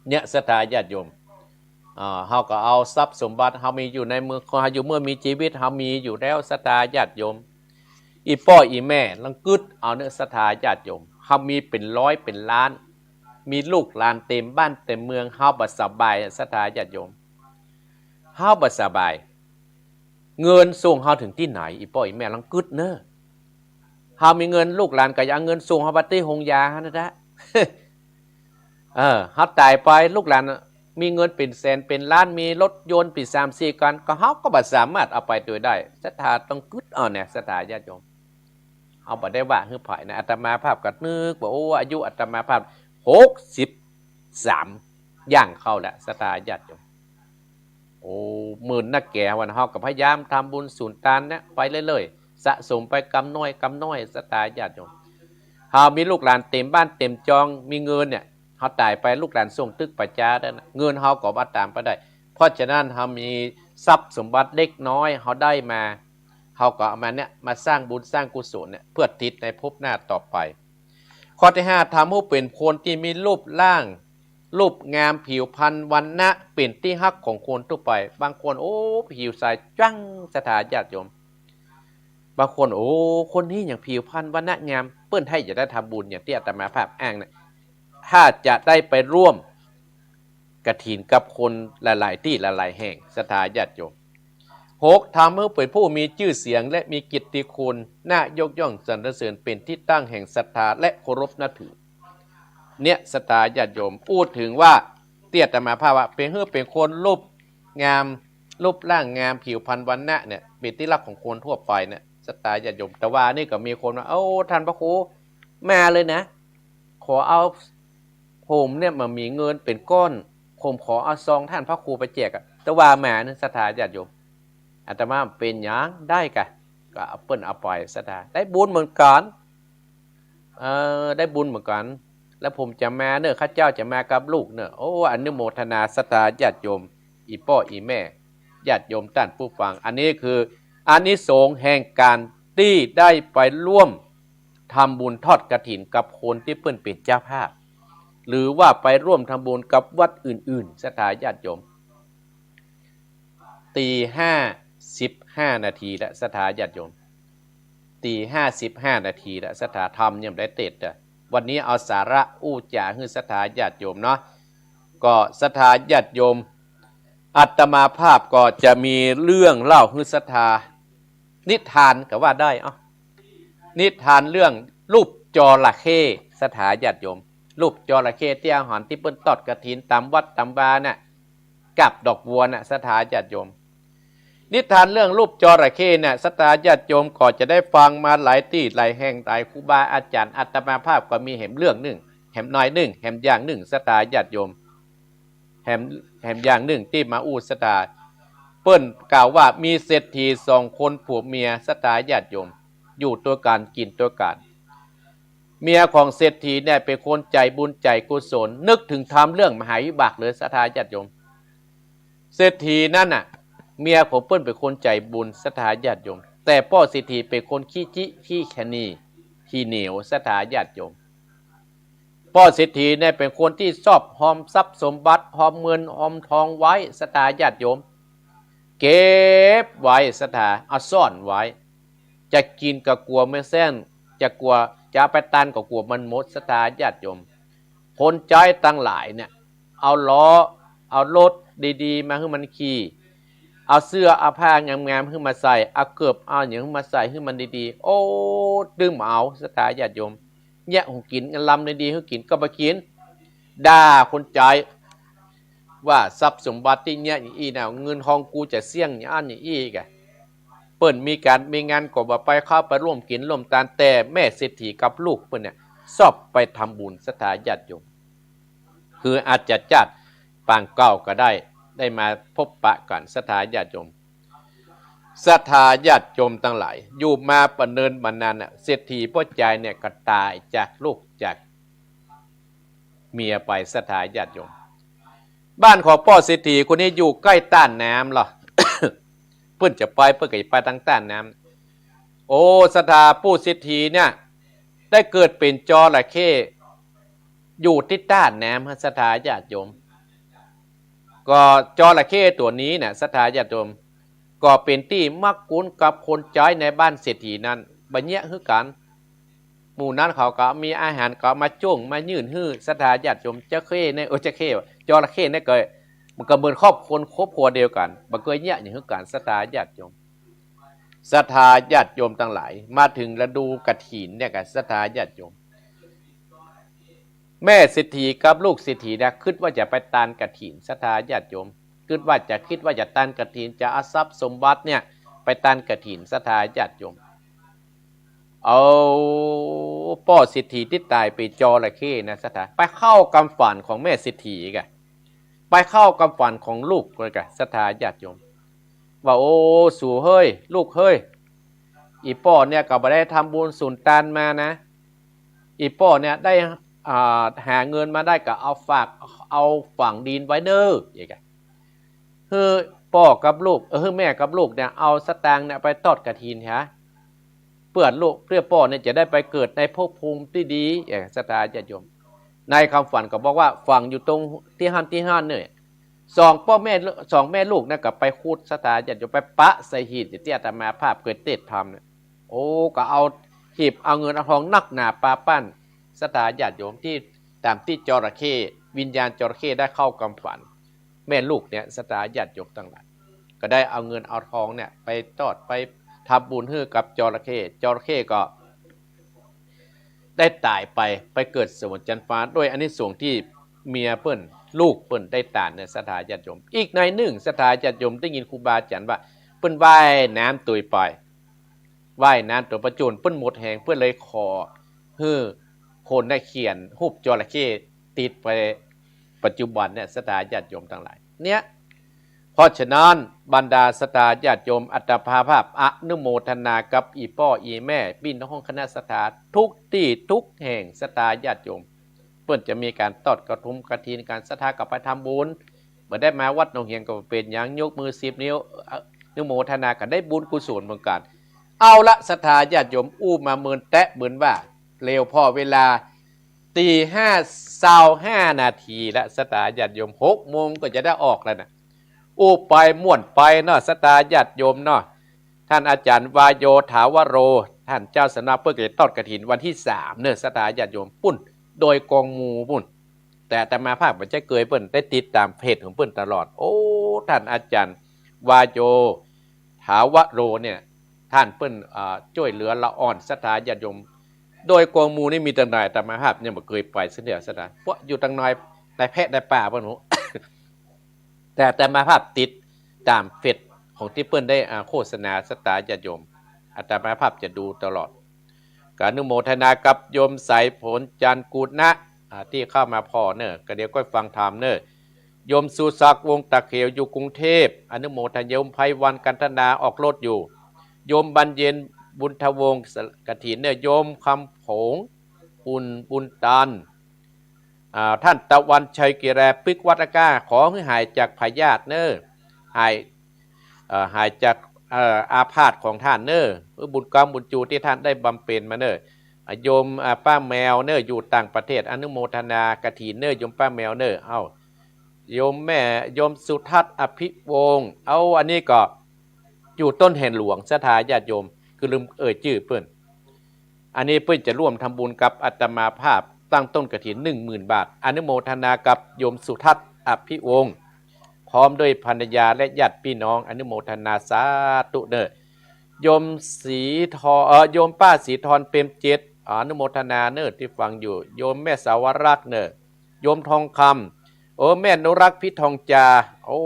เนี่ย ศรัทธาญาติโยม อ่า เฮาก็เอาทรัพย์สมบัติ เฮามีอยู่ในมือ เฮาอยู่เมื่อมีจีวิต เฮามีอยู่แล้ว ศรัทธาญาติโยม อี่ป้ออี่แม่ลองกึ๊ดเอาเน่อ ศรัทธาญาติโยม เฮามีเป๋นร้อยเป๋นล้าน มีลูกหลานเต๋มบ้านเต๋มเมือง เฮาบ่สบายอะ ศรัทธาญาติโยม เฮาบ่สบาย เงินส่งเฮาเถิงตี้ไหน อี่ป้ออี่แม่ลองกึ๊ดเน่อ เฮามีเงิน ลูกหลานก็อยากเอาเงินส่งเฮาไปตี้โฮงยาหั้นนะ เออ เฮาต๋ายไป ลูกหลานมีเงินเป๋นแสนเป๋นล้าน มีรถยนต์เป๋นสามสี่คัน ก็เฮาก็บ่สามารถเอาไปตวยได้ ศรัทธาต้องกึ๊ดเอาเนี่ย ศรัทธาญาติโยม เฮาบ่ได้ว่าหื้อใผนะ อาตมาภาพก็นึกว่า โอ้ อายุอาตมาภาพหกสิบสาม ย่างเข้าแล้ว ศรัทธาญาติโยม โอ้ เมินนักแก่ วันเฮาก็พยายามทำบุญสุนตานเนี่ยไปเรื่อยๆ สะสมไปกำน้อยกำน้อย ศรัทธาญาติโยม เฮามีลูกหลานเต๋มบ้านเต๋มจอง มีเงินเนี่ย เฮาต๋ายไปลูกหลานส่งตึกป๋าจ๊าได้นะ เงินเฮาก็บ่ต๋ามไปได้ เพราะฉะนั้นเฮามีทรัพย์สมบัติเล็กน้อยเฮาได้มา เฮาก็เอามาเนี่ย มาสร้างบุญสร้างกุศลเนี่ย เพื่อติดในภพหน้าต่อไป ข้อตี้ห้า ทำหื้อเป๋นคนตี้มีรูปร่าง รูปงาม ผิวพรรณวรรณะเป๋นตี้ฮักของคนทั่วไป บางคน โอ้ ผิวใสจั๊ง ศรัทธาญาติโยม บางคน โอ้ คนนี้ยังผิวพรรณวรรณะงาม เปิ้นใค่จะได้ทำบุญอย่างตี้อาตมาภาพอ้างนะ ถ้าจะได้ไปร่วมกฐินกับคนหลายๆ ตี้หลายๆ แห่ง ศรัทธาญาติโยม หก ทำหื้อเป๋นผู้มีจื้อเสียงและมีเกียรติคุณ น่ายกย่องสรรเสริญ เป๋นตี้ตั้งแห่งศรัทธาและเคารพนับถือ เนี่ย ศรัทธาญาติโยม อู้เถิงว่าตี้อาตมาภาพว่า เป๋นหื้อเป๋นคนรูปงาม รูปร่างงาม ผิวพรรณวรรณะเนี่ย เป๋นตี้ฮักของคนทั่วไปเนี่ย ศรัทธาญาติโยม แต่ว่านี่ก็มีคนว่า โอ้ ต้านพระครู มาเลยนะ ขอเอา ผมเนี่ยบ่มีเงินเป๋นก้อน ผมขอเอาซองต้านพระครูไปแจกอะ แต่ว่ามาเนี่ย ศรัทธาญาติโยม อาตมาเป๋นหยัง ได้กะ ก็เอาเปิ้นเอาไป ศรัทธา ได้บุญเหมือนกั๋น เออ ได้บุญเหมือนกั๋น แล้วผมจะมาเน่อ ข้าเจ้าจะมากับลูกเน่อ โอ้ อนุโมทนา ศรัทธาญาติโยม อี่ป้ออี่แม่ ญาติโยมต้านผู้ฟัง อันนี้คืออานิสงส์แห่งก๋านตี้ได้ไปร่วมทำบุญทอดกฐินกับคนตี้เปิ้นเป๋นเจ้าภาพ หรือว่าไปร่วมทำบุญกับวัดอื่นๆ ศรัทธาญาติโยม ตีห้าสิบห้านาทีแล้ว ศรัทธาญาติโยม ตีห้าสิบห้านาทีแล้ว ศรัทธา ธรรมยังบ่ได้เตศน์อะ วันนี้เอาสาระอู้จ๋าหื้อศรัทธาญาติโยมเนาะ ก็ศรัทธาญาติโยม อาตมาภาพก็จะมีเรื่องเล่าหื้อศรัทธา นิทานก็ว่าได้ เอ้า นิทานเรื่องรูปจระเข้ ศรัทธาญาติโยม รูปจระเข้ตี้เฮาหันตี้เปิ้นตอดกฐินต๋ามวัดต๋ามวาน่ะ กับดอกบัวน่ะ ศรัทธาญาติโยม นิทานเรื่องรูปจระเข้เนี่ย ศรัทธาญาติโยมก็จะได้ฟังมาหลายตี้หลายแห่ง หลายครูบาอาจ๋ารย์ อาตมาภาพก็มีแหมเรื่องนึ่ง แหมหน้อยนึ่ง แหมอย่างนึ่ง ศรัทธาญาติโยม แหม แหมอย่างนึ่งตี้มาอู้ ศรัทธา เปิ้นกล่าวว่ามีเศรษฐีสองคนผัวเมีย ศรัทธาญาติโยม อยู่ตวยกั๋น กิ๋นตวยกั๋น เมียของเศรษฐีเนี่ยเป๋นคนใจ๋บุญใจ๋กุศล นึกเถิงธรรมเรื่องมหาวิบากเลย ศรัทธาญาติโยม เศรษฐีนั้นน่ะ เมียของเปิ้นเป๋นคนใจ๋บุญ ศรัทธาญาติโยม แต่ป้อเศรษฐีเป๋นคนขี้จิขี้ขะหนี่ ขี้เหนียว ศรัทธาญาติโยม ป้อเศรษฐีเนี่ยเป๋นคนตี้ชอบหอมทรัพย์สมบัติ หอมเงินหอมทองไว้ ศรัทธาญาติโยม เก็บไว้ ศรัทธา เอาซ่อนไว้ จะกิ๋นก็กั๋วบ่แซ้น จะกั๋ว จะเอาไปตานก็กั๋วมันหมด ศรัทธาญาติโยม คนใจ๊ตังหลายเนี่ย เอาล้อ เอารถดีๆ มาหื้อมันขี่ เอาเสื้อเอาผ้างามๆ หื้อมาใส่ เอาเกิบเอาหยังหื้อมาใส่ หื้อมันดีๆ โอ้ ตึงบ่เอา ศรัทธาญาติโยม เยียะหื้อกิ๋น ลำดีๆ หื้อกิ๋นก็บ่กิ๋น ด่าคนใจ๊ ว่าทรัพย์สมบัติตี้เยียะอย่างอี้น่ะ เงินทองกูจะเสี้ยงอย่างอั้นอย่างอี้กะ เปิ้นมีก๋านมีงานก็บ่ไป เข้าไปร่วมกิ๋นร่วมตาน แต่แม่เศรษฐีกับลูกเปิ้นเนี่ย ชอบไปทำบุญ ศรัทธาญาติโยม คืออาจจะจาติปางเก่าก็ได้ ได้มาพบปะกั๋น ศรัทธาญาติโยม ศรัทธาญาติโยมตังหลาย อยู่มาบ่เนินบ่นานน่ะ เศรษฐีป้อใจ๋เนี่ยก็ต๋ายจากลูกจากเมียไป ศรัทธาญาติโยม บ้านของป้อเศรษฐีคนนี้อยู่ใก้ต้านน้ำลอ เปิ้นจะไป เปิ้นก็จะไปตางต้านน้ำ โอ้ ศรัทธา ป้อเศรษฐีเนี่ย ได้เกิดเป๋นจระเข้ อยู่ตี้ต้านน้ำ ศรัทธาญาติโยม ก็จระเข้ตั๋วนี้น่ะ ศรัทธาญาติโยม ก็เป๋นตี้มักคุ้นกับคนใจ๊ในบ้านเศรษฐีนั้น บ่เยียะหื้อกั๋น หมู่นั้นเขาก็มีอาหารก็มาจ้วงมายื่นหื้อ ศรัทธาญาติโยม จระเข้เนี่ย เออ จระเข้ว่ะ จระเข้เนี่ยก็ มันก็เหมือนครอบครัว ครอบครัวเดียวกั๋น บ่เกยเยียะหยังหื้อกั๋น ศรัทธาญาติโยม ศรัทธาญาติโยมตังหลาย มาเถิงฤดูกฐินเนี่ยกะ ศรัทธาญาติโยม แม่เศรษฐีกับลูกเศรษฐีเนี่ย กึ๊ดว่าจะไปตานกฐิน ศรัทธาญาติโยม กึ๊ดว่าจะ กึ๊ดว่าจะตานกฐิน จะเอาทรัพย์สมบัติเนี่ย ไปตานกฐิน ศรัทธาญาติโยม เอาป้อเศรษฐีตี้ต๋ายเป๋นจระเข้นะ ศรัทธา ไปเข้ากำฝันของแม่เศรษฐีกะ ไปเข้ากำฝันของลูกเลยกะ ศรัทธาญาติโยม ว่า โอ้ สูเฮ้ย ลูกเฮ้ย อี่ป้อเนี่ยก็บ่ได้ทำบุญสุนตานมานะ อี่ป้อเนี่ยได้ อ่า หาเงินมาได้ก็เอาฝาก เอาฝังดินไว้เน่อ อย่างเงี้ย หื้อป้อกับลูก เออ หื้อแม่กับลูกเนี่ย เอาสตางค์เนี่ยไปตอดกฐินหา เปื้อลูก เปื้อป้อเนี่ยจะได้ไปเกิดในภพภูมิตี้ดี อย่าง ศรัทธาญาติโยม ในคำฝันก็บอกว่าฝังอยู่ตรงตี้หั้นตี้หั้นเนี่ย สองป้อแม่ สองแม่ลูกเนี่ยก็ไปขุด ศรัทธาญาติโยม ไปปะใส่หีบตี้อาตมาภาพเกยเตศน์ธรรมเนี่ย โอ้ ก็เอาหีบ เอาเงินเอาทองนักหนาปาปั้น ศรัทธาญาติโยม ตี้ต๋ามตี้จระเข้ วิญญาณจระเข้ได้เข้ากำฝัน แม่ลูกเนี่ย ศรัทธาญาติโยมตังหลาย ก็ได้เอาเงินเอาทองเนี่ยไปตอด ไปทำบุญหื้อกับจระเข้ จระเข้ก็ได้ต๋ายไป ไปเกิดสวรรค์จันทร์ฟ้า ด้วยอานิสงส์ตี้เมียเปิ้น ลูกเปิ้นได้ตานเนี่ย ศรัทธาญาติโยม อีกในหนึ่ง ศรัทธาญาติโยม ได้ยินครูบาอาจ๋ารย์ว่า เปิ้นว่ายน้ำตวยไป ว่ายน้ำตวยไปจ๋นเปิ้นหมดแฮง เปิ้นเลยขอหื้อคนได้เขียนฮูปจระเข้ติดไป ปัจจุบันเนี่ย ศรัทธาญาติโยมตังหลาย เนี่ย เพราะฉะนั้นบรรดาศรัทธาญาติโยม อาตมาภาพอนุโมทนากับอี่ป้ออี่แม่ ปี้น้องคณะศรัทธา ทุกตี้ทุกแห่ง ศรัทธาญาติโยม เปิ้นจะมีก๋านตอดกระถุมกฐินกั๋น ศรัทธาก็ไปทำบุญ บ่ได้มาวัดหนองเหียงก็บ่เป๋นหยัง ยกมือสิบนิ้ว เอ่อ อนุโมทนากั๋น ได้บุญกุศลเหมือนกั๋น เอาละ ศรัทธาญาติโยม อู้มาเมินแต๊เมินว่า เร็วผ่อเวลา ตีห้าซาวห้านาทีละ ศรัทธาญาติโยม หกโมงก็จะได้ออกแล้วน่ะ อู้ไปม่วนไปเนาะ ศรัทธาญาติโยมเนาะ ต้านอาจ๋ารย์วาโย ถาวโร ต้านเจ้าสำนักเปิ้นก็จะทอดกฐินวันตี้สามเนาะ ศรัทธาญาติโยม ปุ้นดอยกองมูปุ้น แต่อาตมาภาพบ่ใจ้เกยเปิ้น ได้ติดต๋ามเพจของเปิ้นตลอด โอ้ ต้านอาจ๋ารย์วาโย ถาวโรเนี่ย ต้านเปิ้น อ่า จ้วยเหลือละอ่อนศรัทธาญาติโยม ดอยกองมูนี่มีตางใด อาตมาภาพยังบ่เกยไปสักเตื้อ ศรัทธา เพราะอยู่ตางใน ในแพะในป่าเปิ้น แต่อาตมาภาพติดต๋ามเพจของตี้เปิ้นได้ อ่า โฆษณา ศรัทธาญาติโยม อาตมาภาพจะดูตลอด ก็อนุโมทนากับโยมสายฝน จันทร์กุณะ อ่า ตี้เข้ามาผ่อเน่อ ก็เดี๋ยวก็ฟังธรรมเน่อ โยมสุศักดิ์ วงศ์ตะเขียว อยู่กรุงเทพฯ อนุโมทนา โยมไพวัน กันทนา ออกรถอยู่ โยมบรรเย็น บุญทวงศ์ กฐินเน่อ โยมคำผง บุญ บุญตัน อ่า ต้านตะวันชัย กิแร ปึกวัดตะก้า ขอหื้อหายจากพยาธิเน่อ หาย เอ่อ หายจาก เอ่อ อาพาธของต้านเน่อ หื้อบุญกรรมบุญจูตี้ต้านได้บำเพ็ญมาเน่อ อ่า โยม อ่า ป้าแมวเน่อ อยู่ต่างประเทศ อนุโมทนากฐินเน่อ โยมป้าแมวเน่อ เอ้า โยมแม่ โยมสุทัศน์ อภิวงศ์ เอ้า อันนี้ก็อยู่ต้นแห่นหลวง ศรัทธาญาติโยม คือลืมเอ่ยจื้อเปิ้น อันนี้เปิ้นจะร่วมทำบุญกับอาตมาภาพตั้งต้นกฐิน หนึ่งหมื่นบาท อนุโมทนากับโยมสุทัศน์ อภิวงศ์ พร้อมด้วยภรรยาและญาติพี่น้อง อนุโมทนาสาธุเน่อ โยมสีทอง เอ่อ โยมป้าสีทอง เปรมจิต อนุโมทนาเน่อตี้ฟังอยู่ โยมแม่สาวรักษ์เน่อ โยมทองคำ โอ้ แม่อนุรักษ์ พิทองจา โอ้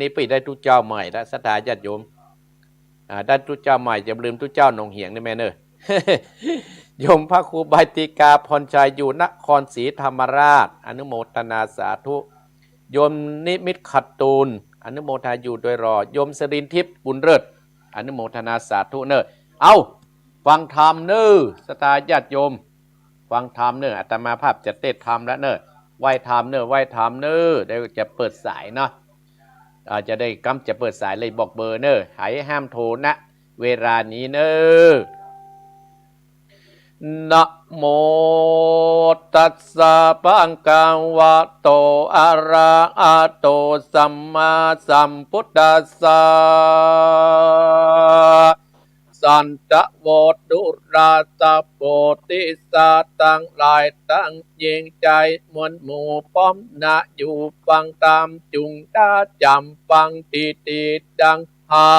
นี่เปิ้นได้ตุ๊เจ้าใหม่ละ ศรัทธาญาติโยม อ่า ได้ตุ๊เจ้าใหม่ จะบ่ลืมตุ๊เจ้าหนองเหียงนี่แม่เน่อ โยมพระครูใบติกา พรชัย อยู่นครศรีธรรมราช อนุโมทนาสาธุ โยมนิมิตร ขัตตูน อนุโมทนาอยู่ดอยหล่อ โยมสรินทิพย์ บุญเลิศ อนุโมทนาสาธุเน่อ เอ้า ฟังธรรมเน่อ ศรัทธาญาติโยม ฟังธรรมเน่อ อาตมาภาพจะเตศน์ธรรมแล้วเน่อ ไหว้ธรรมเน่อ ไหว้ธรรมเน่อ เดี๋ยวจะเปิดสายเนาะ อ่า จะได้กำจะเปิดสายเลยบอกเบอร์เน่อ ใผห้ามโทร ณ เวลานี้เน่อ นะโมตัสสะ ภะคะวะโต อะระหะโต สัมมาสัมพุทธัสสะ สันตะโว ดูราสะ โพธิสัตว์ตังหลายตังหญิงจายมวลหมู่ พร้อมหน้าอยู่ฟังธรรม จุ่งได้จ๋ำฟังดีๆ ดังเฮา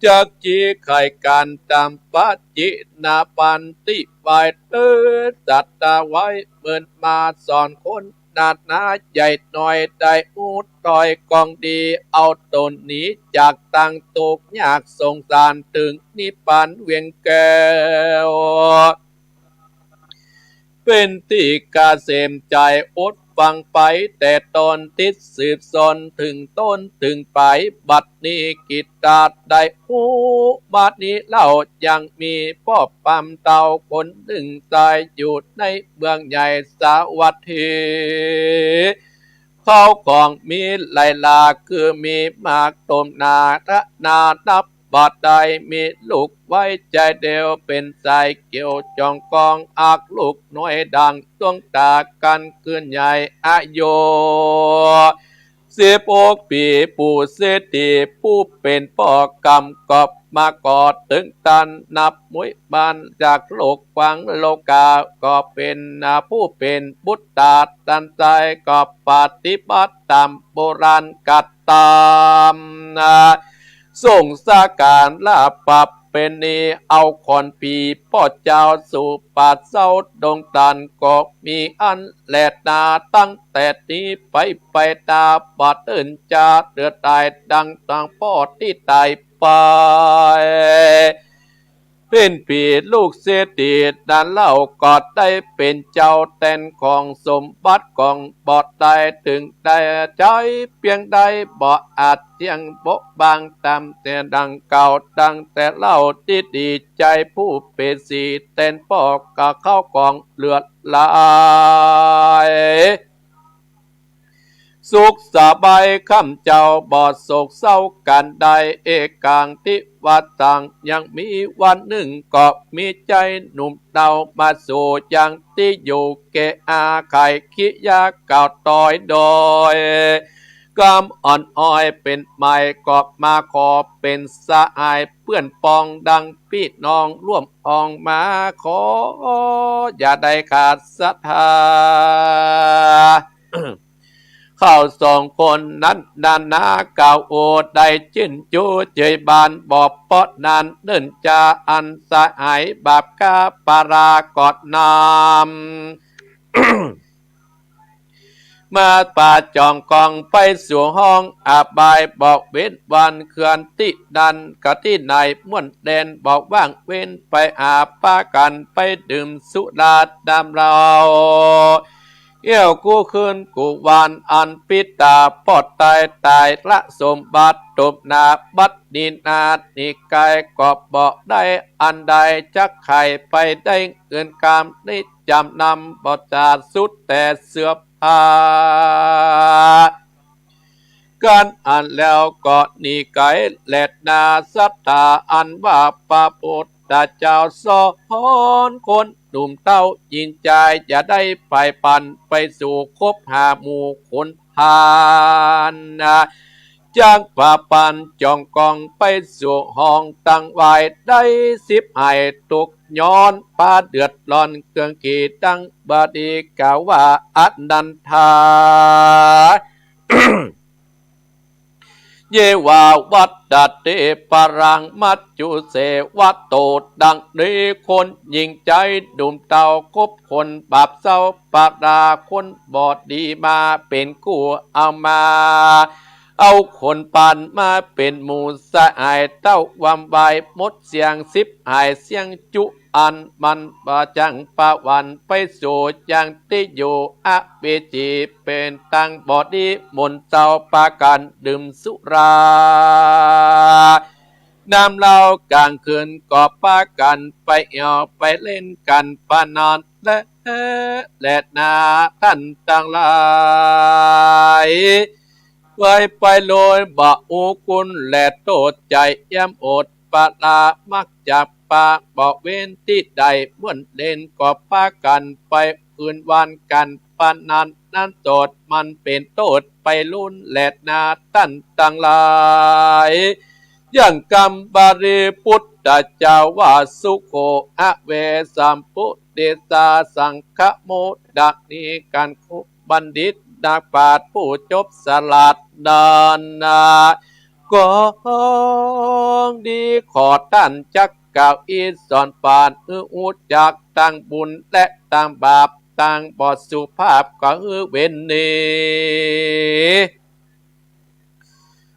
จักจี้ไขกั๋นต๋ามปะจินะปันติ ไหว้เต๊อะ ศรัทธาไหว้ เมินมาสอนคน นานาใหญ่น้อย ได้ฮู้ถ้อยของดี เอาต๋นหนีจากตังตุ๊กข์ยากสงสาร เถิงนิพพานเวียงแก้ว เป๋นตี้เกษมใจ๋ อดฟังไปแต่ต้น ติดสืบสนเถิงต้นเถิงปลาย บัดนี้กิตติได้ฮู้ บัดนี้เล่ายังมีป้อปำเต้าคนนึ่ง ต๋ายอยู่ในเมืองใหญ่สาวัตถี ข้าวของมีหลายหลาก คือมีมากต้มนา นานับบ่ได้ มีลูกไว้ใจ๋เดียว เป๋นสายเกี่ยวจองกอง อักลูกน้อยดังดวงต๋า กั๋นขึ้นใหญ่อายุ สิบหกปี๋ ปู่เศรษฐีผู้เป๋นป้อกำ ก็มาก่อเถิงต้าน นับมุ้ยบ้านจากโลกกว้างโลก๋า ก็เป๋นนาผู้เป๋นบุตตา ต้านใจ๋ก็ปฏิบัติต๋ามโบราณกะตำ สงฆ์สาการละประเพณี เอาขวัญปี๋ป้อเจ้าสู่ป่าเซาดงตาล ก็มีอั้นแลนา ตั้งแต่นี้ไป ไปต๋าบ่เตินจะเดือดต๋าย ดังตางป้อตี้ต๋ายไป เป๋นปี๋ลูกเศรษฐีนั้นเล่า ก็ได้เป๋นเจ้าแตนของสมบัติของบ่ได้ เถิงได้ใจ๊เปียงได้ บ่อาจเตี้ยงบกบังต๋ามแต่ดังเก่า ดังแต่เล่าตี้ดีใจ๋ ผู้เป๋นสีแตนป้อก็เข้าของเหลือหลาย สุขสบายค่ำเจ้า บ่โศกเศร้ากั๋นได้ เอกังทิวาตัง ยังมีวันนึ่ง ก็มีใจ๊หนุ่มเนามาสู่ ยังตี้อยู่แก่อาไข กิยาเก่าต๋อยดอย กำอ่อนอ้อยเป๋นใหม่ ก็มาขอเป๋นสหายเปื้อนปอง ดังปี้น้องร่วมปองมาขอ อย่าได้ขาดศรัทธา เขาสองคนนั้นนานา กล่าวโอได้จื้นจูเจยบาน บ่เปาะนานเนิ่นจา อันสหายบาปกาปรากฏนำ มาปาจ่องกองไปสู่ห้องอบาย บ่เว้นวันเคือนตี้นั้น กะตี้ไหนม่วนแดน บ่ว่างเว้นไปหาปากั๋นไปดื่มสุราดำเหล้า เอี้ยวกู้คืนกู้วัน อันปิดต๋าปอดต๋าย ต๋ายละสมบัติตบหน้า บัดนี้นานิกายก็บ่ได้อันใด จักใค่ไปได้เงินกำนี้ จ๋ำนำบ่จาดสุดแต่เสื้อผ้า กันอันแล้วก็หนีไก๋แลนา ศรัทธาอันว่าพระพุทธเจ้าสอน คนหนุ่มเต้าหญิงจาย อย่าได้ไปปันไปสู่คบหาหมู่คนพาลนะ จักปาปันจ่องกองไปสู่ห้องตังไหว้ ได้สิบหายทุกข์ ย้อนปาเดือดร้อน เครื่องขีดตังบดี กล่าวว่าอนันทา เยวาวัตเตปรังมัจจุเสวะโต ดังนี้คนหญิงจายหนุ่มเต้า คบคนบาปเศร้าปาดา คนบ่ดีมาเป๋นกู้ เอามา เอาคนพาลมาเป๋นหมู่สหาย เต้าความวายหมดเสี้ยง สิบหายเสี้ยงจุ อันมันบ่จั่งปะหวันไปสู่ยังตี้อยู่อเวจี เป๋นตังบ่ดีหมุนเจ้าปากั๋นดื่มสุรา น้ำเหล้ากลางคืนก็ปากั๋นไปเอี่ยวไปเล่นก๋านปะนัน และแลนาต้านตังหลาย ไว้ไปโลยบ่ฮู้คุณและโต้ษ ใจ๋เอี้ยมอดปะลา มักจะปาบ่เว้นตี้ใด ม่วนเล่นก็ปากั๋นไป คืนวันก๋านปะนันนั้นโตษ มันเป๋นโต้ษไปล้นแลนาต้านตังหลาย อย่างกำบาลีพุทธเจ้าว่า สุโข อเวสัมปุติสา สังคโม ดังนี้ ก๋านคบบัณฑิตนักปราชญ์ผู้จบสลาดนั้นนะ ของดีขอต้านจักกล่าวอี้สอนปาน หื้อฮู้จักตังบุญและตังบาป ตังบ่สุภาพก็หื้อเว้นหนี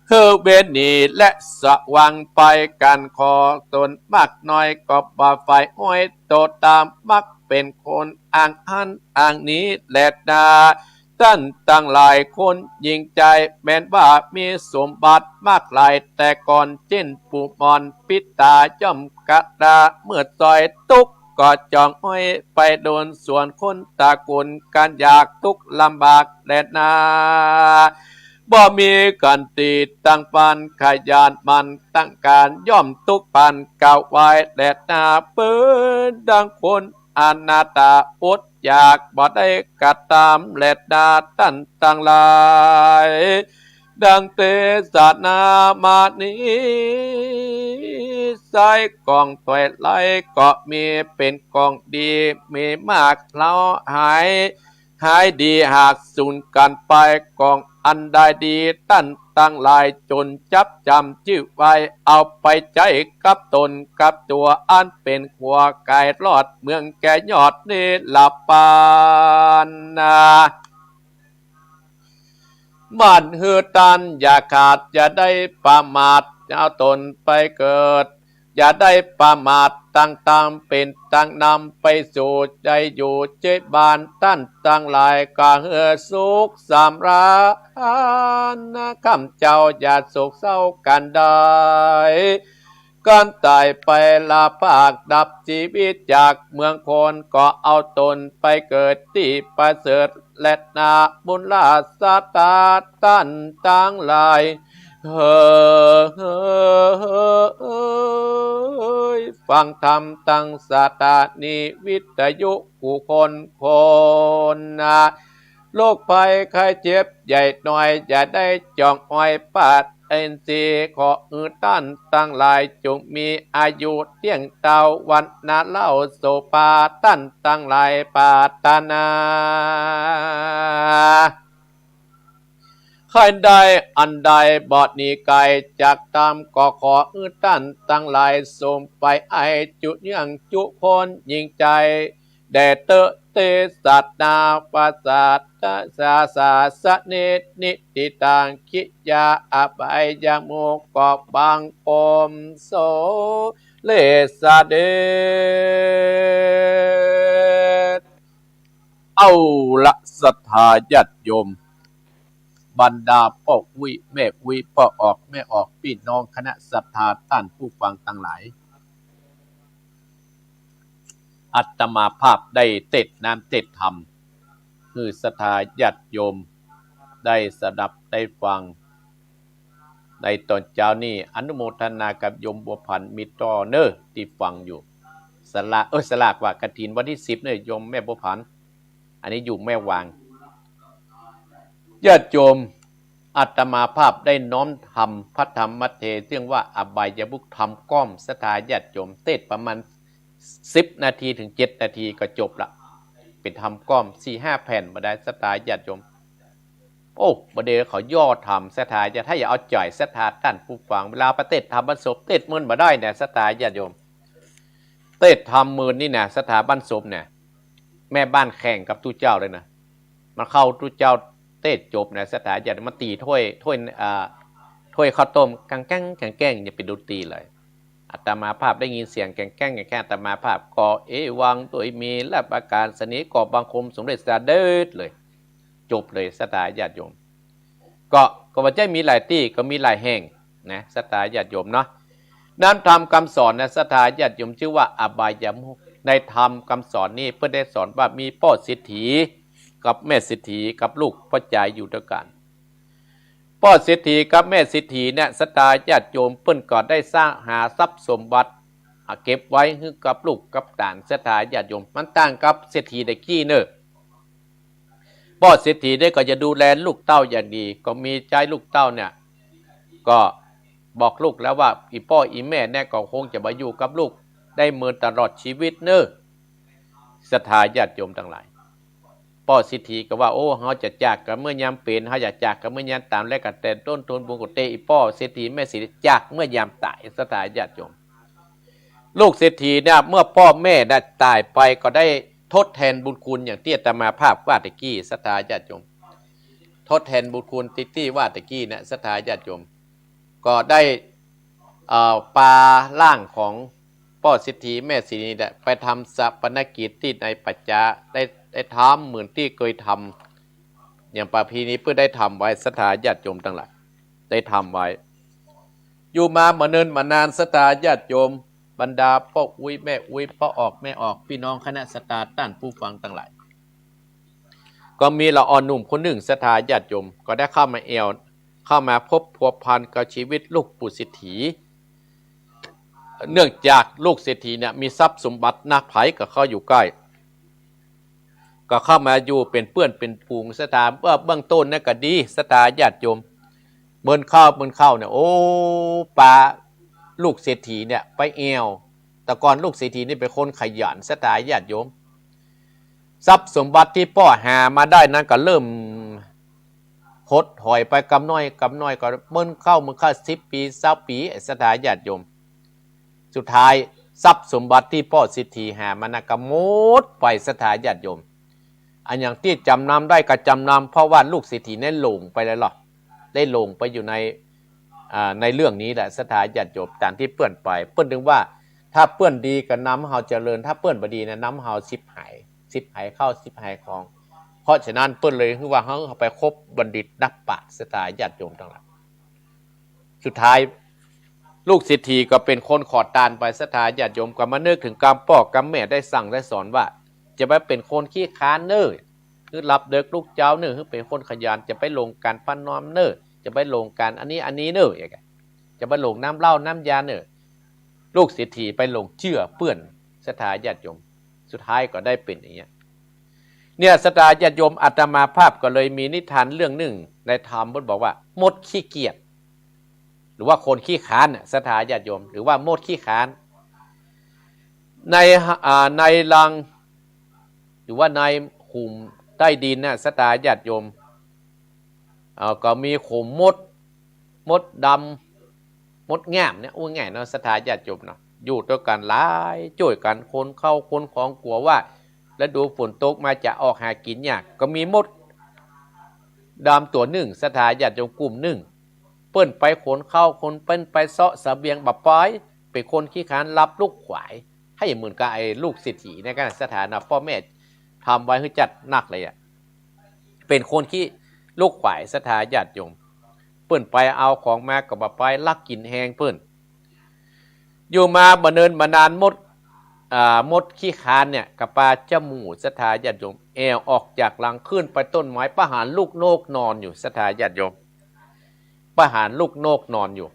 หื้อเว้นหนีและสะหวังไป ก๋านขอตนมากน้อยก็บ่ใฝ่ห้อยโตต๋าม มักเป๋นคนอ้างหั้นอ้างนี้แลนา ต้านตังหลาย คนหญิงจายแม้นว่ามีสมบัติมากหลายแต่ก่อน เจ้นปู่หมอนปิดต๋าย่อมกระดา เมื่อจอยตุ๊กข์ก็จ่องห้อยไปโดน ส่วนคนตระกู๋ลก๋านอยากตุ๊กข์ลำบากแลนา บ่มีก๋านตี้ตังปาน ขยันหมั่นตังก๋าน ย่อมตุ๊กข์ปานกล่าวไว้แลนา เป๋นดังคนอนาถาอดอยาก บ่ได้กระตำแลนาต้านตังหลาย ดังเตสนามานี้ ใส้ของถ้วยไหลก็มี เป๋นของดีมีมาก เฮาหาย หายดีหากสูญกั๋นไป ของอันใดดี ต้านตังหลายจงจับจ๋ำจื้อไว้ เอาไปใจ๊กับต๋นกับตั๋ว อันเป๋นขัวก๋ายรอด เมืองแก่ยอดนิรปานนา หมั่นหื้อตานอย่าขาด อย่าได้ประมาท เอาต๋นไปเกิด อย่าได้ประมาท ตังต๋ามเป๋นตังนำ ไปสู่ใจ๋อยู่เจ๊ยบ้าน ต้านตังหลาย ก็หื้อสุขสำราญ ข้ำเจ้าอย่าโศกเศร้ากั๋นได้ ก๋านต๋ายไปลาพาก ดับจีวิตจากเมืองคน ก็เอาต๋นไปเกิดตี้ประเสริฐแลนา บุญราชสตาต้านตังหลาย เฮ้ย ฟังธรรมตังสถานีวิทยุกู้คนคนนะ โรคภัยไข้เจ็บใหญ่น้อย อย่าได้จองออยปาด อินทรีย์ขอหื้อต้านตังหลาย จงมีอายุเตี้ยงเต้า วรรณะเล่าโสภา ต้านตังหลายปรารถนา ใค่ได้อันใดบ่หนีไก๋จากธรรม ก็ขอหื้อต้านตังหลาย สมไปอายุยืนจุคนยิ่งใจ๋ แด่เต๊อะเตชะนา ประสาทสาสะเน นิทธิตัง กิยาอภัยมุข ขอบังคมสำเร็จเสด็จ เอาละศรัทธาญาติโยม บรรดาป้ออุ๊ยแม่อุ๊ย ป้อออกแม่ออก ปี้น้องคณะศรัทธาต้านผู้ฟังตังหลาย อาตมาภาพได้เตสน์น้ำเตสน์ธรรม หื้อศรัทธาญาติโยมได้สดับได้ฟัง ในต๋อนเจ๊านี้ อนุโมทนากับโยมบัวผัน มีต้อเน่อตี้ฟังอยู่ สลาก เอ้ย สลากว่ากฐินวันตี้สิบเน่อ โยมแม่บัวผัน อันนี้อยู่แม่วาง ญาติโยม อาตมาภาพได้น้อมธรรม พระธรรมเตสน์ เจื้อว่าอบายมุข ธรรมก้อม ศรัทธาญาติโยม เตสน์ประมาณสิบนาทีเถิงเจ็ดนาทีก็จบละ เป๋นธรรมก้อม สี่ห้าแผ่นบ่ได้ ศรัทธาญาติโยม โอ้ บ่าเดี่ยวเขาย่อธรรม ศรัทธาญาติ ถ้าอยากเอาใจ๋ศรัทธาต้านผู้ฟัง เวลาไปเตสน์ธรรมบั้นศพ เตสน์เมินบ่ได้เนี่ย ศรัทธาญาติโยม เตสน์ธรรมเมินนี่นะ ศรัทธาบั้นศพเนี่ย แม่บ้านแข่งกับตุ๊เจ้าเลยนะ มันเข้าตุ๊เจ้าเตสน์จบนะ ศรัทธาญาติ มันตี๋ถ้วย ถ้วย อ่า ถ้วยข้าวต้ม กังแก้ง กังแก้ง เนี่ยเป๋นดนตรีเลย อาตมาภาพได้ยินเสียงกังแก้ง กังแก้ง อาตมาภาพก็ เอวัง โดยมีลาภการสนี ก็บังคมสำเร็จเสด็จเลย จบเลย ศรัทธาญาติโยม ก็ ก็บ่ใจ้มีหลายตี้ ก็มีหลายแห่งนะ ศรัทธาญาติโยมเนาะ น้ำธรรมกำสอนนะ ศรัทธาญาติโยม จื้อว่าอบายมุข ในธรรมกำสอนนี้ เปิ้นได้สอนว่ามีป้อเศรษฐีกับแม่เศรษฐีกับลูกป้อจายอยู่ตวยกั๋น ป้อเศรษฐีกับแม่เศรษฐีเนี่ย ศรัทธาญาติโยม เปิ้นก็ได้สร้างหาทรัพย์สมบัติ อ่ะ เก็บไว้หื้อกับลูกกับหลาน ศรัทธาญาติโยม มันต่างกับเศรษฐีตะกี้เน่อ ป้อเศรษฐีเนี่ยก็จะดูแลลูกเต้าอย่างดี ก็มีใจ๊ลูกเต้าเนี่ย ก็บอกลูกแล้วว่า อี่ป้ออี่แม่เนี่ยก็คงจะบ่อยู่กับลูกได้เมินตลอดชีวิตเน่อ ศรัทธาญาติโยมตังหลาย ป้อเศรษฐีก็ว่า โอ้ เฮาจะจากกั๋นเมื่อยามเป๋น เฮาจะจากกั๋นเมื่อยามต๋าย แล้วก็แต่ต้นทุนบุญกุศล อี่ป้อเศรษฐีแม่เศรษฐีจากเมื่อยามต๋าย ศรัทธาญาติโยม ลูกเศรษฐีเนี่ย เมื่อป้อแม่น่ะต๋ายไป ก็ได้ทดแทนบุญคุณอย่างตี้อาตมาภาพว่าตะกี้ ศรัทธาญาติโยม ทดแทนบุญคุณตี้ตี้ว่าตะกี้เนี่ย ศรัทธาญาติโยม ก็ได้ เอ่อ ปาร่างของป้อเศรษฐีแม่เศรษฐีเนี่ย ไปทำฌาปนกิจตี้ในป่าจ๊า ได้ ได้ทำเหมือนตี้เกยทำ อย่างประเพณีเปิ้นได้ทำไว้ ศรัทธาญาติโยมตังหลาย ได้ทำไว้ อยู่มาบ่เนินบ่นาน ศรัทธาญาติโยม บรรดาป้ออุ๊ยแม่อุ๊ย ป้อออกแม่ออก ปี้น้องคณะศรัทธาต้านผู้ฟังตังหลาย ก็มีละอ่อนหนุ่มคนนึ่ง ศรัทธาญาติโยม ก็ได้เข้ามาแอ่ว เข้ามาพบพัวพันกับชีวิตลูกปู่เศรษฐี เนื่องจากลูกเศรษฐีเนี่ยมีทรัพย์สมบัตินัก ใผก็เข้าอยู่ใก้ ก็เข้ามาอยู่เป๋นเปื้อนเป๋นฝูง ศรัทธา เมื่อเบื้องต้นเนี่ยก็ดี ศรัทธาญาติโยม เมินเข้า เมินเข้าเนี่ย โอ้ ปาลูกเศรษฐีเนี่ยไปแอ่ว แต่ก่อนลูกเศรษฐีนี่เป๋นคนขยัน ศรัทธาญาติโยม ทรัพย์สมบัติตี้ป้อหามาได้นั้นก็เริ่มหดหอยไปกำน้อยกำน้อย ก็เมินเข้า เมินเข้า สิบปี๋ ซาวปี๋ ศรัทธาญาติโยม สุดท้ายทรัพย์สมบัติตี้ป้อเศรษฐีหามานั้นก็หมดไป ศรัทธาญาติโยม อันอย่างตี้จำนำได้ก็จำนำ เพราะว่าลูกเศรษฐีเนี่ยหลงไปแล้วล่ะ ได้หลงไปอยู่ใน อ่า ในเรื่องนี้แหละ ศรัทธาญาติโยม ต๋ามตี้เปิ้นไป เปิ้นถึงว่า ถ้าเปิ้นดีก็นำเฮาเจริญ ถ้าเปิ้นบ่ดีนะ นำเฮาฉิบหาย ฉิบหายเข้า ฉิบหายของ เพราะฉะนั้นเปิ้นเลยหื้อว่าเฮาไปคบบัณฑิตนักปราชญ์ ศรัทธาญาติโยมตังหลาย สุดท้าย ลูกเศรษฐีก็เป๋นคนขอตานไป ศรัทธาญาติโยม ก็มานึกเถิงกำป้อกำแม่ได้สั่งได้สอนว่า จะบ่เป๋นคนขี้คร้านเน่อ หื้อหลับเดิ็กลุกเจ๊าเน่อ หื้อเป๋นคนขยัน จะบ่ลงก๋านประนอมเน่อ จะบ่ลงก๋านอันนี้อันนี้เน่อ จะบ่ลงน้ำเหล้าน้ำยาเน่อ ลูกเศรษฐีไปหลงเจื้อเปื้อน ศรัทธาญาติโยม สุดท้ายก็ได้เป๋นอย่างเงี้ย เนี่ย ศรัทธาญาติโยม อาตมาภาพก็เลยมีนิทานเรื่องนึ่งในธรรม เปิ้นบอกว่า มดขี้เกียจ หรือว่าคนขี้คร้านน่ะ ศรัทธาญาติโยม หรือว่ามดขี้คร้าน ใน อ่า ในรัง หรือว่าในขุมใต้ดินน่ะ ศรัทธาญาติโยม เอ่อ ก็มีขุมมด มดดำ มดง่ามเนี่ย อู้ง่ายเนาะ ศรัทธาญาติโยมเนาะ อยู่ตวยกั๋นหลาย จ้วยกั๋นขนข้าวขนของ กั๋วว่าฤดูฝนตกมาจะออกหากิ๋นยาก ก็มีมดดำตั๋วนึ่ง ศรัทธาญาติโยม กุ่มนึ่ง เปิ้นไปขนข้าวขน เปิ้นไปเซาะเสบียงบ่ปอย เป๋นคนขี้คร้าน ลับลูกขวาย หื้อเหมือนกับไอ้ลูกเศรษฐีเนี่ยกั๋น ศรัทธาเนาะ ป้อแม่ทำไว้หื้อจัดหนักเลยอะ เป๋นคนขี้ลูกขวาย ศรัทธาญาติโยม เปิ้นไปเอาของมาก็บ่ปอย ลักกิ๋นแฮงเปิ้น อยู่มาบ่เนินบ่นาน มด อ่า มดขี้คร้านเนี่ย ก็ปาเจ้าหมู่ ศรัทธาญาติโยม แอ่วออกจากรัง ขึ้นไปต้นไม้ ปาหันลูกนกนอนอยู่ ศรัทธาญาติโยม ปาหันลูกนกนอนอยู่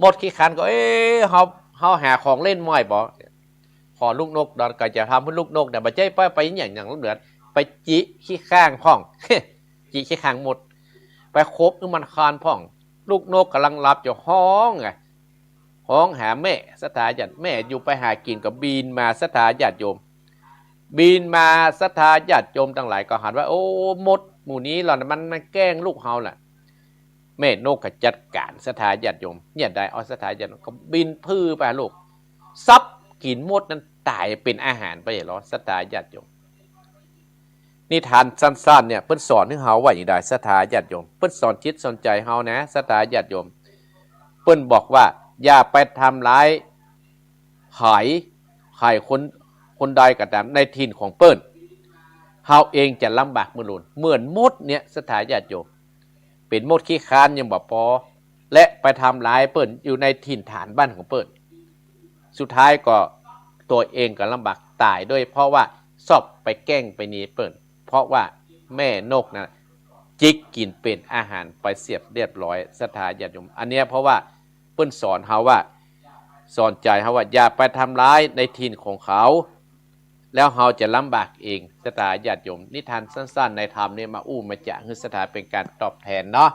มดขี้คร้านก็ เอ๊ะ เฮา เฮาหาของเล่นใหม่บ่ พอลูกนกนอนก็จะทำหื้อลูกนกเนี่ย บ่ใจ้ไป ไปหยัง หยังเหลือ ไปจิขี้ข้างพ่อง จิขี้ข้างมด ไปขบหื้อมันคลานพ่อง ลูกนกก่ำลังหลับอยู่ ฮ้องไง ฮ้องหาแม่ ศรัทธาญาติ แม่อยู่ไปหากิ๋นก็บินมา ศรัทธาญาติโยม บินมา ศรัทธาญาติโยมตังหลายก็หันว่า โอ้ มดหมู่นี้เหล่านั้นมัน มันแกล้งลูกเฮาแหละ แม่นกก็จัดก๋าน ศรัทธาญาติโยม เนี่ยได้เอา ศรัทธาญาติโยม ก็บินพื้อไปหาลูก สับกิ๋นมดนั้นต๋ายเป๋นอาหารไปเหรอ ศรัทธาญาติโยม นิทานสั้นๆ เนี่ย เปิ้นสอนหื้อเฮาว่าอย่างใด ศรัทธาญาติโยม เปิ้นสอนจิตสอนใจ๋เฮานะ ศรัทธาญาติโยม เปิ้นบอกว่า อย่าไปทำร้ายใผ ใผคน คนใดก็ต๋าม ในถิ่นของเปิ้น เฮาเองจะลำบากเมื่อลุน เหมือนมดเนี่ย ศรัทธาญาติโยม เป๋นมดขี้คร้านยังบ่ปอ และไปทำร้ายเปิ้นอยู่ในถิ่นฐานบ้านของเปิ้น สุดท้ายก็ตั๋วเองก็ลำบากต๋ายด้วย เพราะว่าซอบไปแกล้งไปเยียะเปิ้น เพราะว่าแม่นกนั้นจิกกิ๋นเป๋นอาหารไปเสียบเรียบร้อย ศรัทธาญาติโยม อันเนี้ยเพราะว่าเปิ้นสอนเฮาว่า สอนใจ๋เฮาว่า อย่าไปทำร้ายในถิ่นของเขา แล้วเฮาจะลำบากเอง ศรัทธาญาติโยม นิทานสั้นๆ ในธรรมเนี่ย มาอู้มาจ๋าหื้อศรัทธาเป๋นก๋านตอบแทนเนาะ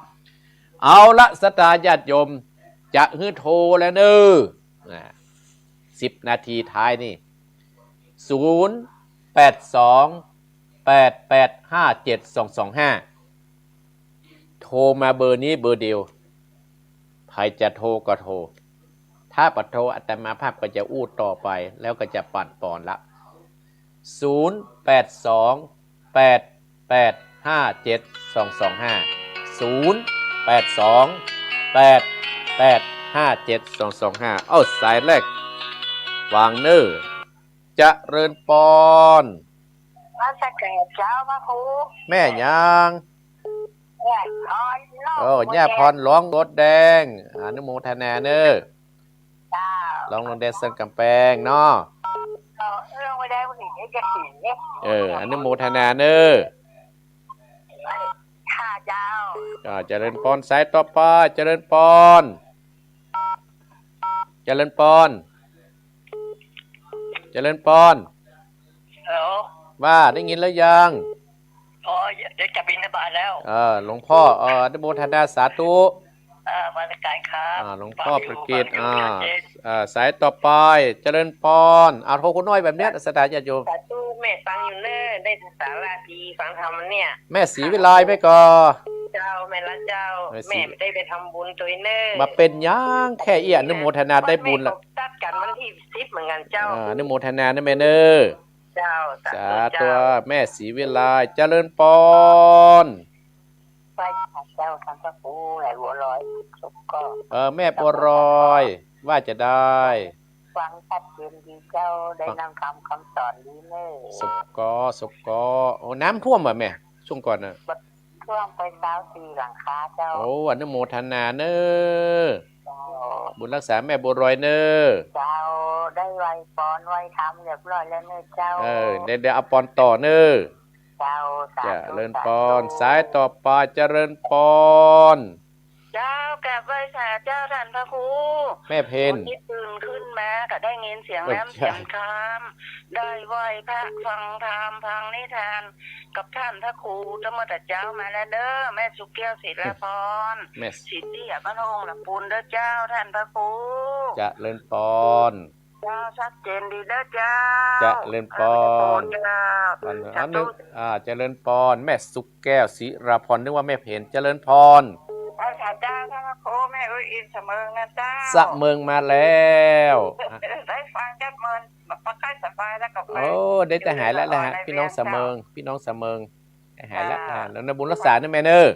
เอาละ ศรัทธาญาติโยม จะหื้อโทรแล้วเน้อ อ่า สิบนาทีท้ายนี่ ศูนย์ แปด สอง แปด แปด ห้า เจ็ด สอง สอง ห้า โทรมาเบอร์นี้เบอร์เดียว ใผจะโทรก็โทร ถ้าบ่โทรอาตมาภาพก็จะอู้ต่อไป แล้วก็จะปั่นปอนละ ศูนย์ แปด สอง แปด แปด ห้า เจ็ด สอง สอง ห้า ศูนย์ แปด สอง แปด แปด ห้า เจ็ด สอง สอง ห้า เอ้า สายแรก วางเน้อ เจริญปอน นมัสก๋านเจ้าพระครู แม่หยัง แม่พรหลวง โอ้ ย่าพรหลวงมดแดง อนุโมทนาเน้อ เจ้า หลวงมดแดงเซินก๋ำแปงเนาะ เออ เออ ไม่ได้ผู้หญิงนี่จะสิงเนี่ย เออ อนุโมทนาเน้อ ค่ะเจ้า อ่า เจริญปอน สายต่อไป เจริญปอน เจริญปอน เจริญปอน ฮัลโหล ว่าได้ยินแล้วยัง อ๋อ เดี๋ยวจะบิณฑบาตแล้ว เออ หลวงพ่อ เออ อนุโมทนาสาธุ เออ นมัสก๋านครับ อ่า หลวงพ่อประกิต ฟังอยู่ อ่า ฟังอยู่ เออ สายต่อไป เจริญปอน เอา โทรคุณน้อยแบบเนี้ย ศรัทธาญาติโยม สาธุ แม่ฟังอยู่เน้อ ได้สาระดี ฟังธรรมเนี่ย แม่ศรีวิไลไหมก่อ เจ้า แม่ละเจ้า แม่ศรี แม่ได้ไปทำบุญตวยเน้อ บ่เป๋นหยัง แค่อี้อนุโมทนาได้บุญละ แม่ก็จัดกันวันตี้สิบเหมือนกั๋นเจ้า เออ อนุโมทนานะแม่เน้อ เจ้า สาธุ สาธุ เจ้า แม่ศรีวิไล เจริญปอน ไหว้พระเจ้า ท่านพระครู แม่บัวลอย สุขก็ เออ แม่บัวลอย ว่าจะได้ ฟังชัดเจนดีเจ้า ได้ ฟัง นำธรรมคำสอนดีเน้อ สุขก็ สุขก็ โอ้ น้ำท่วมบ่แม่ ช่วงก่อนน่ะ ท่วมไปซาวสี่หลังคาเจ้า โอ้ อนุโมทนาเน้อ เจ้า บุญรักษาแม่บัวลอยเน้อ เจ้า ได้ไหว้ปอนไหว้ธรรมเรียบร้อยแล้วเน้อเจ้า เออ เดี๋ยว เดี๋ยวเอาปอนต่อเน้อ เจ้า สาธุ เจริญปอน สาธุ สายต่อไป เจริญปอน เจ้า กราบไหว้สาเจ้าต้านพระครู แม่เพ็ญ วันนี้ตื่นขึ้นมาก็ได้ยินเสียงน้ำเสียงธรรม ได้ไหว้พระฟังธรรมฟังนิทานกับต้านพระครู ตั้งแต่เจ๊ามาแล้วเน้อ แม่สุขแก้ว ศิลาภรณ์ แม่ สิทธิอภิรมย์ ละปูนเน้อเจ้า ต้านพระครู เจริญพร เจ้า ชัดเจนดีเน้อเจ้า เจริญพร เจริญพรเจ้า วัน สาธุ อันนึง อ่า เจริญพร แม่สุขแก้ว ศิลาภรณ์ นึกว่าแม่เพ็ญ เจริญพร เจ้า สาเจ้า ต้านพระครู แม่อุ๊ยอิน สะเมิงนะเจ้า สะเมิงมาแล้ว ได้ฟังเจ้าเมิน บ่ค่อยสบายแล้วก็ไป โอ้ ได้แต่หายแล้วแหละฮะ อยู่ใน พี่น้องสะเมิง พี่น้องสะเมิง หายแล้ว อ่า อ่า แล้วนะ บุญรักษาเน้อแม่เน้อ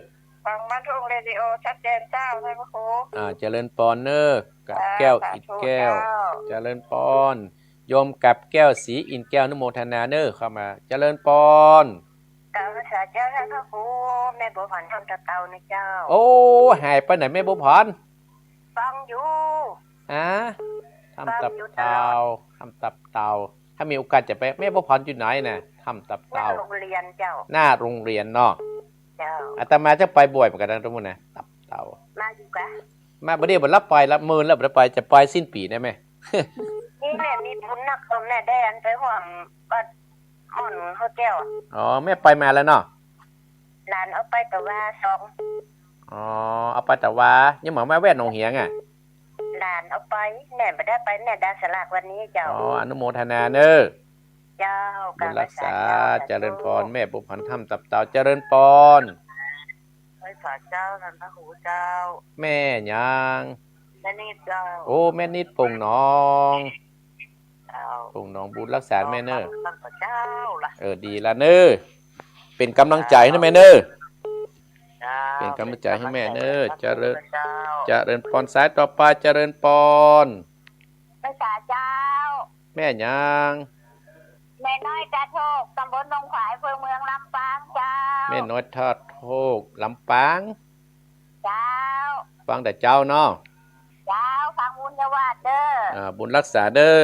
ฟังบ้านทุ่งเรดิโอชัดเจนเจ้า ต้านพระครู อ่า เจริญพรเน้อ กับแก้ว อ่า อินแก้ว สาธุเจ้า เจริญพร โยมกับแก้ว ศรีอินแก้ว อนุโมทนาเน้อ เข้ามา เจริญพร กราบไหว้สาเจ้า ต้านพระครู แม่บัวผันถ้ำตับเต่านะเจ้า โอ้ หายไปไหนแม่บัวผัน ฟังอยู่ ฮะ ถ้ำตับเต่า ฟังอยู่ตลอด ถ้ำตับเต่า ถ้ามีโอกาสจะไป แม่บัวผันอยู่ไหนน่ะ ถ้ำตับเต่า หน้าโรงเรียนเจ้า หน้าโรงเรียนเนาะ เจ้า อาตมาจะไปบ่อยเหมือนกันนะตรงนู้นนะ ตับเต่า มาอยู่กะ มาบ่ได้ บ่ได้ไปละ เมินแล้ว บ่ได้ไป จะไปสิ้นปี๋ได้ไหม นี่แหละมีบุญนัก เออ แม่ได้อันไปฮ่วมวัดม่อนเขาแก้ว อ๋อ แม่ไปมาแล้วเนาะ หลานเอาไปตะวาสอง อ๋อ เอาไปตะวา ยังบ่มาแวะหนองเหียงอ่ะ หลานเอาไป แม่บ่ได้ไป แม่ได้สลากวันนี้เจ้า อ๋อ อนุโมทนาเน้อ เจ้า บุญรักษา กราบไหว้สาเจ้า เจริญพร แม่บัวผันถ้ำตับเต่า เจริญพร ไหว้สาเจ้า ต้านพระครูเจ้า แม่หยัง แม่นิดเจ้า โอ้ แม่นิดโป่งหนอง เจ้า โป่งหนอง บุญรักษาแม่เน้อ ต้านพระเจ้าล่ะ เออ ดีละเน้อ เป๋นก๋ำลังใจ๋หื้อแม่เน้อ เจ้า เป๋นก๋ำลังใจ๋หื้อแม่เน้อ เป๋นก๋ำลังใจ๋หื้อแม่เน้อ เจ้า เจริญพร สายต่อไป เจริญพร ไหว้สาเจ้า แม่หยัง แม่น้อยตาโทก ตำบลดงขวาย อำเภอเมือง ลำปางเจ้า แม่น้อยตาโทก ลำปาง เจ้า ฟังแต่เจ๊าเนาะ เจ้า ฟังบุญญาวาสเน้อ อ่า บุญรักษาเน้อ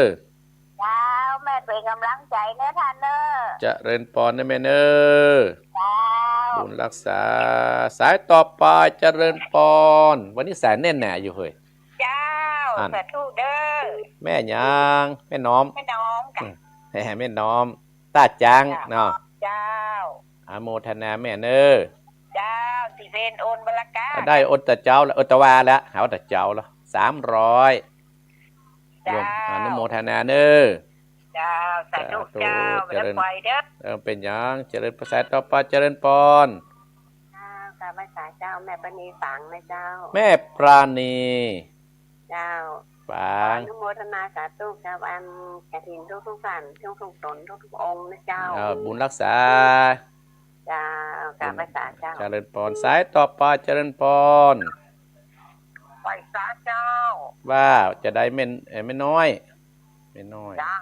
เจ้า แม่เป๋นก๋ำลังใจ๋เน้อต้านเน้อ เจริญพรเน้อแม่เน้อ เจ้า บุญรักษา สายต่อไป เจริญพร วันนี้สายแน่นหนาอยู่เฮ้ย เจ้า อัน สาธุเน้อ แม่หยัง แม่น้อม แม่น้อมกะ อืม แม่น้อม ต้าจ๊าง เจ้า เนาะ เจ้า อนุโมทนาแม่เน้อ เจ้า สิเพ็ญโอนบรรกา ได้โอนแต่เจ๊าละ เออ ตะวาละ หาว่าแต่เจ๊าละ สามร้อย เจ้า โยม อนุโมทนาเน้อ เจ้า สาธุ สาธุ เจ้า เจริญ บ่ได้ไปเน้อ เออ เป๋นหยัง เจริญพร สายต่อไป เจริญพร เจ้า กราบไหว้สาเจ้า แม่ปณีฝางนะเจ้า แม่ปราณี เจ้า ฝาง ขออนุโมทนาสาธุกับอันกฐินทุกๆ ท่าน ทุกๆ ต๋น ทุกๆ องค์นะเจ้า เออ บุญรักษา เจ้า กราบไหว้สาเจ้า เจริญพร สายต่อไป เจริญพร ไหว้สาเจ้า ว่าจะได้แม่น เอ่อ แม่น้อย แม่น้อย เจ้า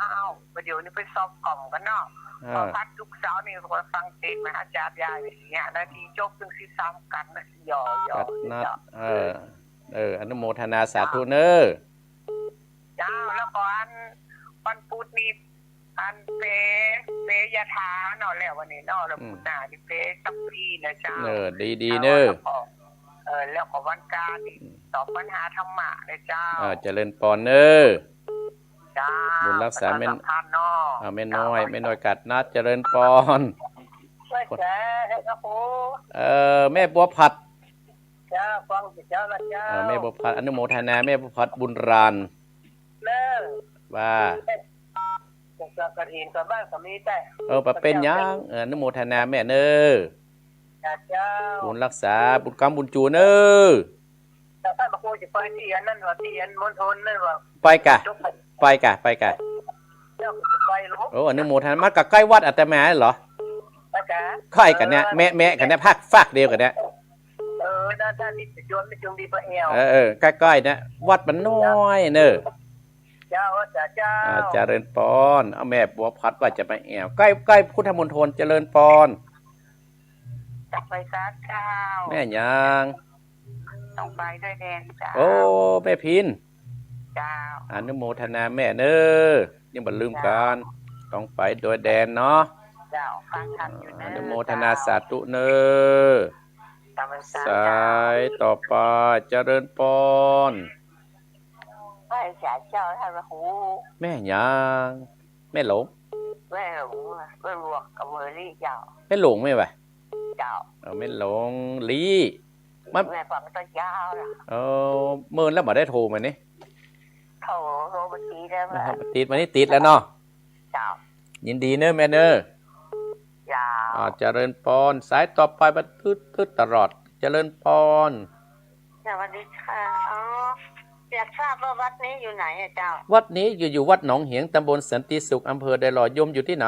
ประเดี๋ยวนี้ไปซ้อมกล่อมกั๋นเนาะ เออ พอพัดลูกสาวนี่ก็ฟังเทศน์มหาจารย์ยายเนี่ย นาทีจบเพิ่นสิซ้อมกั๋นนะ หยอ หยอ กัดนัด เออ เออ อนุโมทนาสาธุเน้อ เจ้า แล้วก็อันวันพุธนี่ อันเป๋ เป๋ยาถาเนาะ แล้ววันนี้เนาะ แล้ว อืม พุธหน้านี่เป๋สัพพีนะเจ้า เออ ดีๆ เน้อ แล้วก็ เออ แล้วก็วันจันทร์นี่ อืม ตอบปัญหาธรรมะนะเจ้า เออ เจริญพรเน้อ เจ้า บุญรักษาแม่ ประชาสัมพันธ์เนาะ อ่า แม่น้อย เจ้า แม่น้อยกัดนัด เจริญพร ไหว้สาเจ้า พระครู เออ แม่บัวผัด เจ้า ฟังสิเจ้าละเจ้า เออ แม่บัวผัด อนุโมทนา แม่บัวผัดบุญราญ เน้อ ว่า เจ้ากฐินกับบ้านก็มีแต่ เออ บ่เป๋นหยัง เออ อนุโมทนาแม่เน้อ เจ้า บุญรักษา บุญกำบุญจูเน้อ เจ้า ต้านพระครูจะไปตี้อันนั้นวะ ตี้อันมณฑลนั่นวะ ไปกะ ไปกะ ไปกะ เจ้าจะไปลูก โอ้ อนุโมทนา มันก็ใก้วัดอาตมาเหรอ ไปกะ ใก้กั๋นเนี่ย เออ แมะๆ กั๋นเนี่ย ภาค ฟากเดียวกั๋นเนี่ย เออ นั่น นั่นนี่จะชวนไปชุมดีปะแอว เออ เออ ใก้ๆ เนี่ย วัดมันน้อยเน้อ เจ้า เจ้า เจ้า อ่า เจริญพร เอาแม่บัวผัดว่าจะไปแอว ใก้ ใก้พุทธมณฑล เจริญพร จะไปสาเจ้า แม่หยัง ต้องไปด้วยแดนเจ้า โอ้ แม่พิน เจ้า อนุโมทนาแม่เน้อ ยังบ่ลืมกั๋น เจ้า ต้องไปด้วยแดนเนาะ เจ้า ฟังธรรมอยู่เน้อ อนุโมทนา เจ้า สาธุเน้อ เจ้า สายต่อไป เจริญปอน ไหว้สาเจ้าท่านพระครู แม่หยัง แม่หลง แม่หลง แม่หลวงกับเมอรี่เจ้า แม่หลงแม่บ่ะ เจ้า เออ แม่หลงลี มัน แม่ฟังตั้งยาวแล้ว เออ เมินแล้วบ่ได้โทรมานี่ โทร โทรมาติดแล้ว ติดมานี่ติดแล้วเนาะ เจ้า ยินดีเนอะแม่เนอะ เจ้า อ่า เจริญปอน สายต่อไปมาตึ๊ดๆ ตลอด เจริญปอน สวัสดีค่ะ อ๋อ อยากทราบว่าวัดนี้อยู่ไหนอะเจ้า วัดนี้อยู่ อยู่วัดหนองเหียง ตำบลสันติสุข อำเภอดอยหล่อ โยมอยู่ตี้ไหน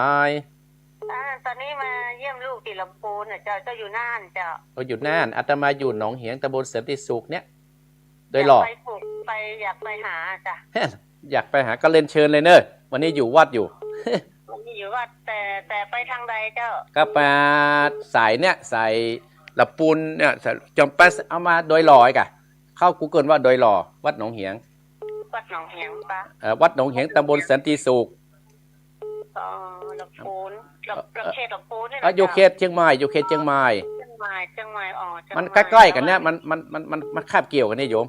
อ่า ตอนนี้มาเยี่ยมลูกตี้ลำพูนน่ะเจ้า เจ้าอยู่น่านเจ้า เออ อยู่น่าน อาตมาอยู่หนองเหียง ตำบลสันติสุขเนี่ย ดอยหล่อ อยากไปปลูก ไป อยากไปหาจ้ะ อยากไปหาก็เรียนเชิญเลยเนอะ วันนี้อยู่วัดอยู่ วันนี้อยู่วัด แต่ แต่ไปทางใดเจ้า ก็มาสายเนี่ย สายลำพูนเนี่ย สายจอมแป๊ะ เอามาดอยหล่ออีกอะ เข้ากูเกิลว่าดอยหล่อ วัดหนองเหียง วัดหนองเหียงปะ เอ่อ วัดหนองเหียง ตำบลสันติสุข อ๋อ ลำพูน ลำ เอ่อ ลำ เขตลำพูนนี่ เอ่อ นะ อยู่ เจ้า เขตเชียงใหม่ อยู่เขตเชียงใหม่ เชียงใหม่ เชียงใหม่ อ๋อ เชียงใหม่ มันใกล้ๆ กั๋นเนี่ย มัน มัน มัน มันคาบเกี่ยวกั๋นเนี่ยโยม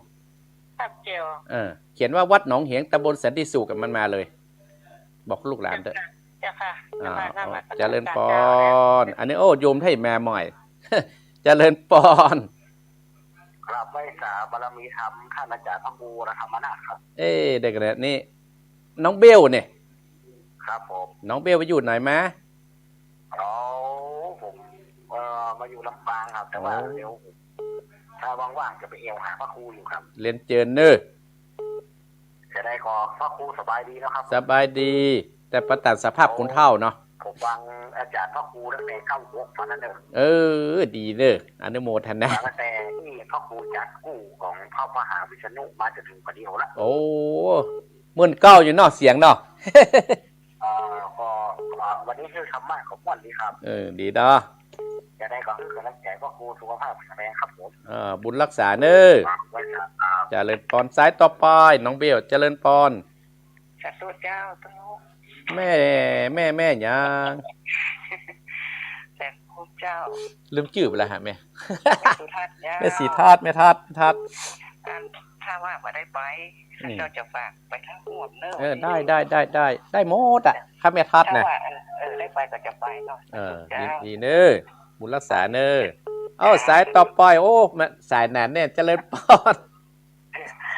คาบเกี่ยว เออ เขียนว่าวัดหนองเหียง ตำบลสันติสุขอะ มันมาเลย บอกลูกหลานเถอะ เจ้าค่ะ อ่า เจ้าค่ะ นมัสการ เจริญปอน อันนี้ โอ้ โยมไทยมาใหม่ เจริญปอน กราบไหว้สาบารมีธรรมท่านอาจารย์พระครูวรธรรมนาถครับ เอ๊ะ เดี๋ยวก่อนนะ นี่ น้องเบลเนี่ย ครับผม น้องเบลไปอยู่ไหนมา อ๋อ ผม เอ่อ มาอยู่ลำปางครับ แต่ว่า โอ้ เดี๋ยว ถ้าว่างๆ จะไปแอ่วหาพระครูอยู่ครับ เรียนเจิญเนอะ จะได้ก่อ พระครูสบายดีนะครับ สบายดี แต่ประตานสภาพคนเฒ่าเนาะ ผมฟังอาจารย์พระครูตั้งแต่เก้าหกมานั่นเนอะ เออ ดีเนอะ อนุโมทนา ตั้งแต่ที่พระครูจัดกู้ของพระมหาวิษณุมาจนถึงปัจจุบันละ โอ้ เหมือนเก่าอยู่เนาะ เสียงเนาะ เอ่อ ก็ ก็วันนี้คือธรรมะก็ม่วนดีครับ เออ ดีเนาะ จะได้ก็คือกำลังใจพระครูสุขภาพแข็งแรงครับผม เออ บุญรักษาเนอะ ครับ เจริญปอน สายต่อไป น้องเบล เจริญปอน สาธุเจ้า แม่ แม่ แม่หยัง แต่ครูเจ้า ลืมจื้อไปแล้วฮะแม่ แม่สุทัศน์เจ้า แม่ศรีทัศน์ แม่ทัศน์ แม่ทัศน์ อัน ถ้าว่าบ่ได้ไป อืม เจ้าจะฝากไปทางอ้วมเนอะ เออ ได้ ได้ ได้ ได้ ได้หมดอะ ถ้าแม่ทัศน์นะ ถ้าว่า เออ เออ ได้ไปก็จะไปเนาะ เออ เจ้า ดี ดีเนอะ บุญรักษาเนอะ เอ้า สายต่อไป โอ้ มาสายหนาแน่น เจริญปอน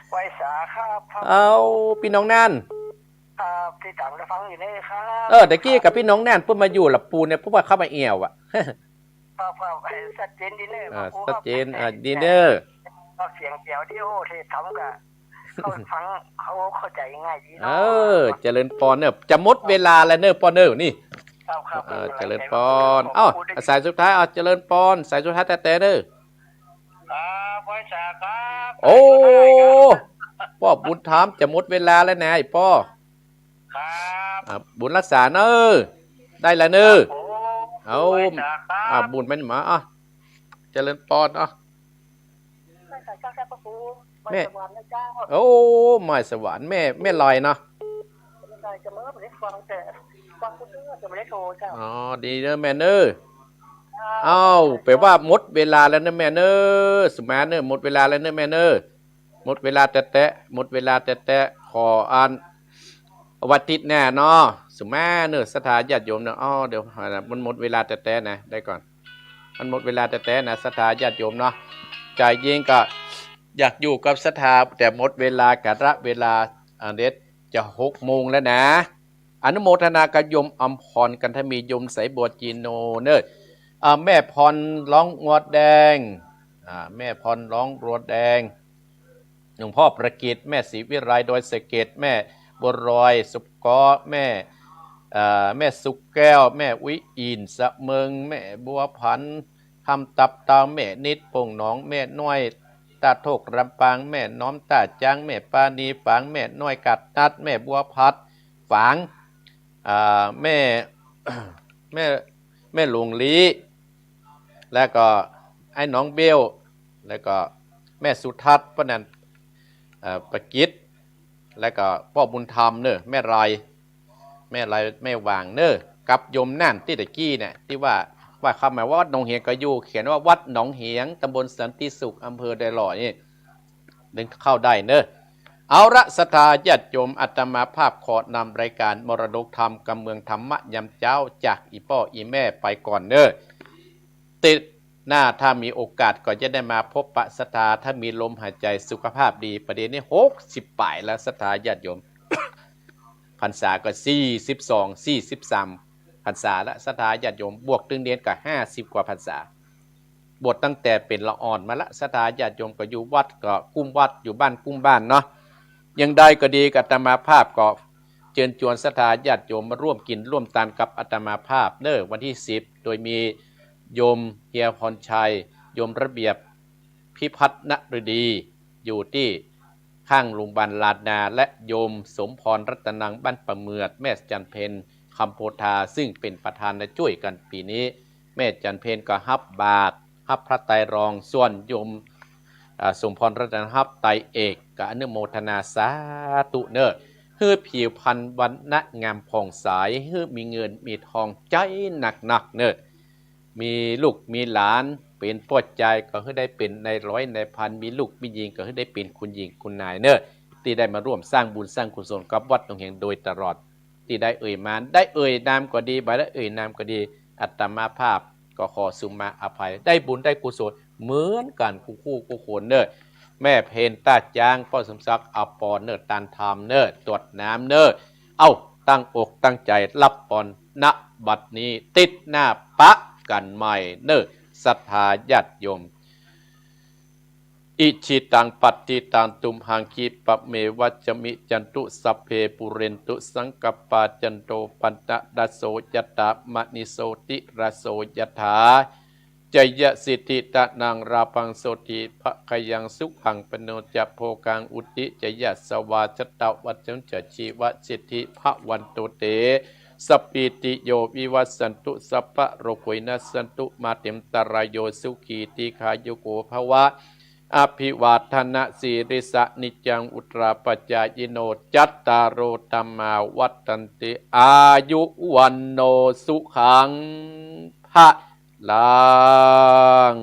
ไหว้สาครับ เอ้า ปี้น้องน่าน ครับ ติดต๋ามรับฟังอยู่นี่ครับ เออ ตะกี้กับปี้น้องน่าน เปิ้นมาอยู่ละปูนเนี่ย เปิ้นว่าเข้ามาแอ่วอะ ครับ ครับ เอ้ย ชัดเจนดีเนอะ เออ พระครูครับ ชัดเจน เออ ดีเนอะ ครับ เสียงแจ๋วดี โอ้ เทศน์ธรรมก็ เข้าฟัง เข้า เข้าใจ๋ง่ายดีเนาะ เออ เจริญปอนเนอะ จะหมดเวลาแล้วเนอะ ปอนเนอะ นี่ ครับ ครับ เออ เจริญปอน ขอบคุณ เอ้า สายสุดท้าย เอา เจริญปอน สายสุดท้ายแต๊ๆ เนอะ ครับ ไหว้สาครับ โอ้ สายสุดท้ายครับ ป้อบุญธรรม จะหมดเวลาแล้วนะ ไอ้ป้อ ครับ อ่ะ บุญรักษาเนอะ ได้แล้วเนอะ ครับผม เอา ไหว้สาครับ อ่ะ บุญมันมา อ่ะ เจริญปอน อ่ะ ไหว้สาเจ้า พระครู แม่ ไหว้สวรรค์นะเจ้า โอ้ ไหว้สวรรค์ แม่ แม่ลอยเนาะ แม่ลอยจะเมื่อบ่ได้ฟัง แต่ฟังผู้เจ้าจะบ่ได้โทรเจ้า อ๋อ ดีเนอะแม่เนอะ ครับ เอ้า แปลว่าหมดเวลาแล้วเนอะแม่เนอะ สุมาเนอะ หมดเวลาแล้วเนอะแม่เนอะ หมดเวลาแต๊ๆ หมดเวลาแต๊ๆ ขออัน วันอาทิตย์หน้าเนาะ สุมาเนอะ ศรัทธาญาติโยมเนอะ อ้อ เดี๋ยว มันหมดเวลาแต๊ๆ นะ ได้ก่อน มันหมดเวลาแต๊ๆ นะ ศรัทธาญาติโยมเนาะ ใจ๋จริงก็อยากอยู่กับศรัทธา แต่หมดเวลากาละเวลา อ่า เดี๋ยวจะหกโมงแล้วนะ อนุโมทนากับโยมอมพร กันทมี โยมสายบัวจีโนเนอะ อ่า แม่พรร้องงัวแดง อ่า แม่พรร้องงัวแดง หลวงพ่อประกิต แม่ศรีวิไล ดอยสะเก็ด แม่บัวลอย สุกอ แม่ เอ่อ แม่สุกแก้ว แม่อุ๊ยอิ่น สะเมิง แม่บัวผัน ทำตับเตา แม่นิด โป่งหนอง แม่น้อย ต้าโทก ลำปาง แม่น้อม ต้าจ๊าง แม่ปานี ฝาง แม่น้อย กาดนัด แม่บัวผัด ฝาง อ่า แม่ แม่ แม่หลวงลี แล้วก็ไอ้น้องเบล แล้วก็แม่สุทัศน์ ป้อนั่น เอ่อ ประกิต แล้วก็ป้อบุญธรรมเนอะ แม่ไร แม่ไร แม่หว่างเนอะ กับโยมน่านตี้ตะกี้เนี่ย ตี้ว่า ว่าคำหมายว่าวัดหนองเหียงก็อยู่ เขียนว่าวัดหนองเหียง ตำบลสันติสุข อำเภอดอยหล่อนี่ เดินเข้าได้เนอะ เอาละ ศรัทธาญาติโยม อาตมาภาพขอนำรายการมรดกธรรมกำเมืองธรรมะยามเจ๊า จากอี่ป้ออี่แม่ไปก่อนเนอะ ติดหน้าถ้ามีโอกาสก็จะได้มาพบปะศรัทธา ถ้ามีลมหายใจ สุขภาพดี ประเดี๋ยวนี้หกสิบป๋ายแล้ว ศรัทธาญาติโยม พรรษาก็สี่สิบสอง สี่สิบสามพรรษาละ ศรัทธาญาติโยม บวกตึงเดียนก็ห้าสิบกว่าพรรษา บวชตั้งแต่เป๋นละอ่อนมาละ ศรัทธาญาติโยม ก็อยู่วัดก็กุ้มวัด อยู่บ้านกุ้มบ้านเนาะ อย่างใดก็ดี อาตมาภาพก็เจิญจวนศรัทธาญาติโยมมาร่วมกิ๋นร่วมตานกับอาตมาภาพเนอะ วันตี้สิบ โดยมีโยมเฮียพรชัย โยมระเบียบ พิพัฒนฤดี อยู่ตี้ข้างโรงบาลลาดนา และโยมสมพรรัตนัง บ้านป่าเมือด แม่จันเพ็ญ คำโพธา ซึ่งเป๋นประธานในจ้วยกั๋นปี๋นี้ แม่จันเพ็ญก็ฮับบาตร ฮับพระไตรรองค์ ส่วนโยม อ่า สมพรรัตนังฮับไตรเอก ก็อนุโมทนาสาธุเนอะ หื้อผิวพรรณวรรณะงามผ่องใส หื้อมีเงินมีทองใจ๊หนักๆ เนอะ มีลูกมีหลานเป๋นป้อจายก็หื้อได้เป๋นนายร้อยนายพัน มีลูกมีญิงก็หื้อได้เป๋นคุณหญิงคุณนายเนอะ ตี้ได้มาร่วมสร้างบุญสร้างกุศลกับวัดหนองเหียงโดยตลอด ตี้ได้เอ่ยมา ได้เอ่ยนามก็ดี บ่ได้เอ่ยนามก็ดี อาตมาภาพก็ขอสุมาอภัย ได้บุญได้กุศลเหมือนกั๋นกู้คู่กู้คนเนอะ แม่เพ็ญต้าจ๊าง ป้อสมศักดิ์ อาปรณ์เนอะ ตานธรรมเนอะ ตวดน้ำเนอะ เอ้า ตั้งอกตั้งใจ๋ฮับปอน ณ บัดนี้ ติ๊ดหน้าปะกั๋นใหม่เนอะ ศรัทธาญาติโยม อิชิตังปัตถิตังตุมหัง คิปะเมวะสะมิจฉันตุ สัพเพปูเรนตุสังกัปปา จันโทปันนะระโสยะถา มะณิโชติระโสยะถา จยะสิทธิตะนังลาภังโสติภะคะยังสุขังพะโนจะโภคัง อุทธิจยะสวาสะตะวัสสังจะชีวะสิทธิภะวันตุเต สัพพีติโยวิวัสสันตุ สัพพะโรโควินัสสันตุ มาเตมตะราโย สุขีทีฆายุโกภะวะ อภิวาทะนะสีลิสสะ นิจจังวุฑฒาปะจายิโน จัตตาโรธัมมาวัฑฒันติ อายุวัณโณสุขังพะลัง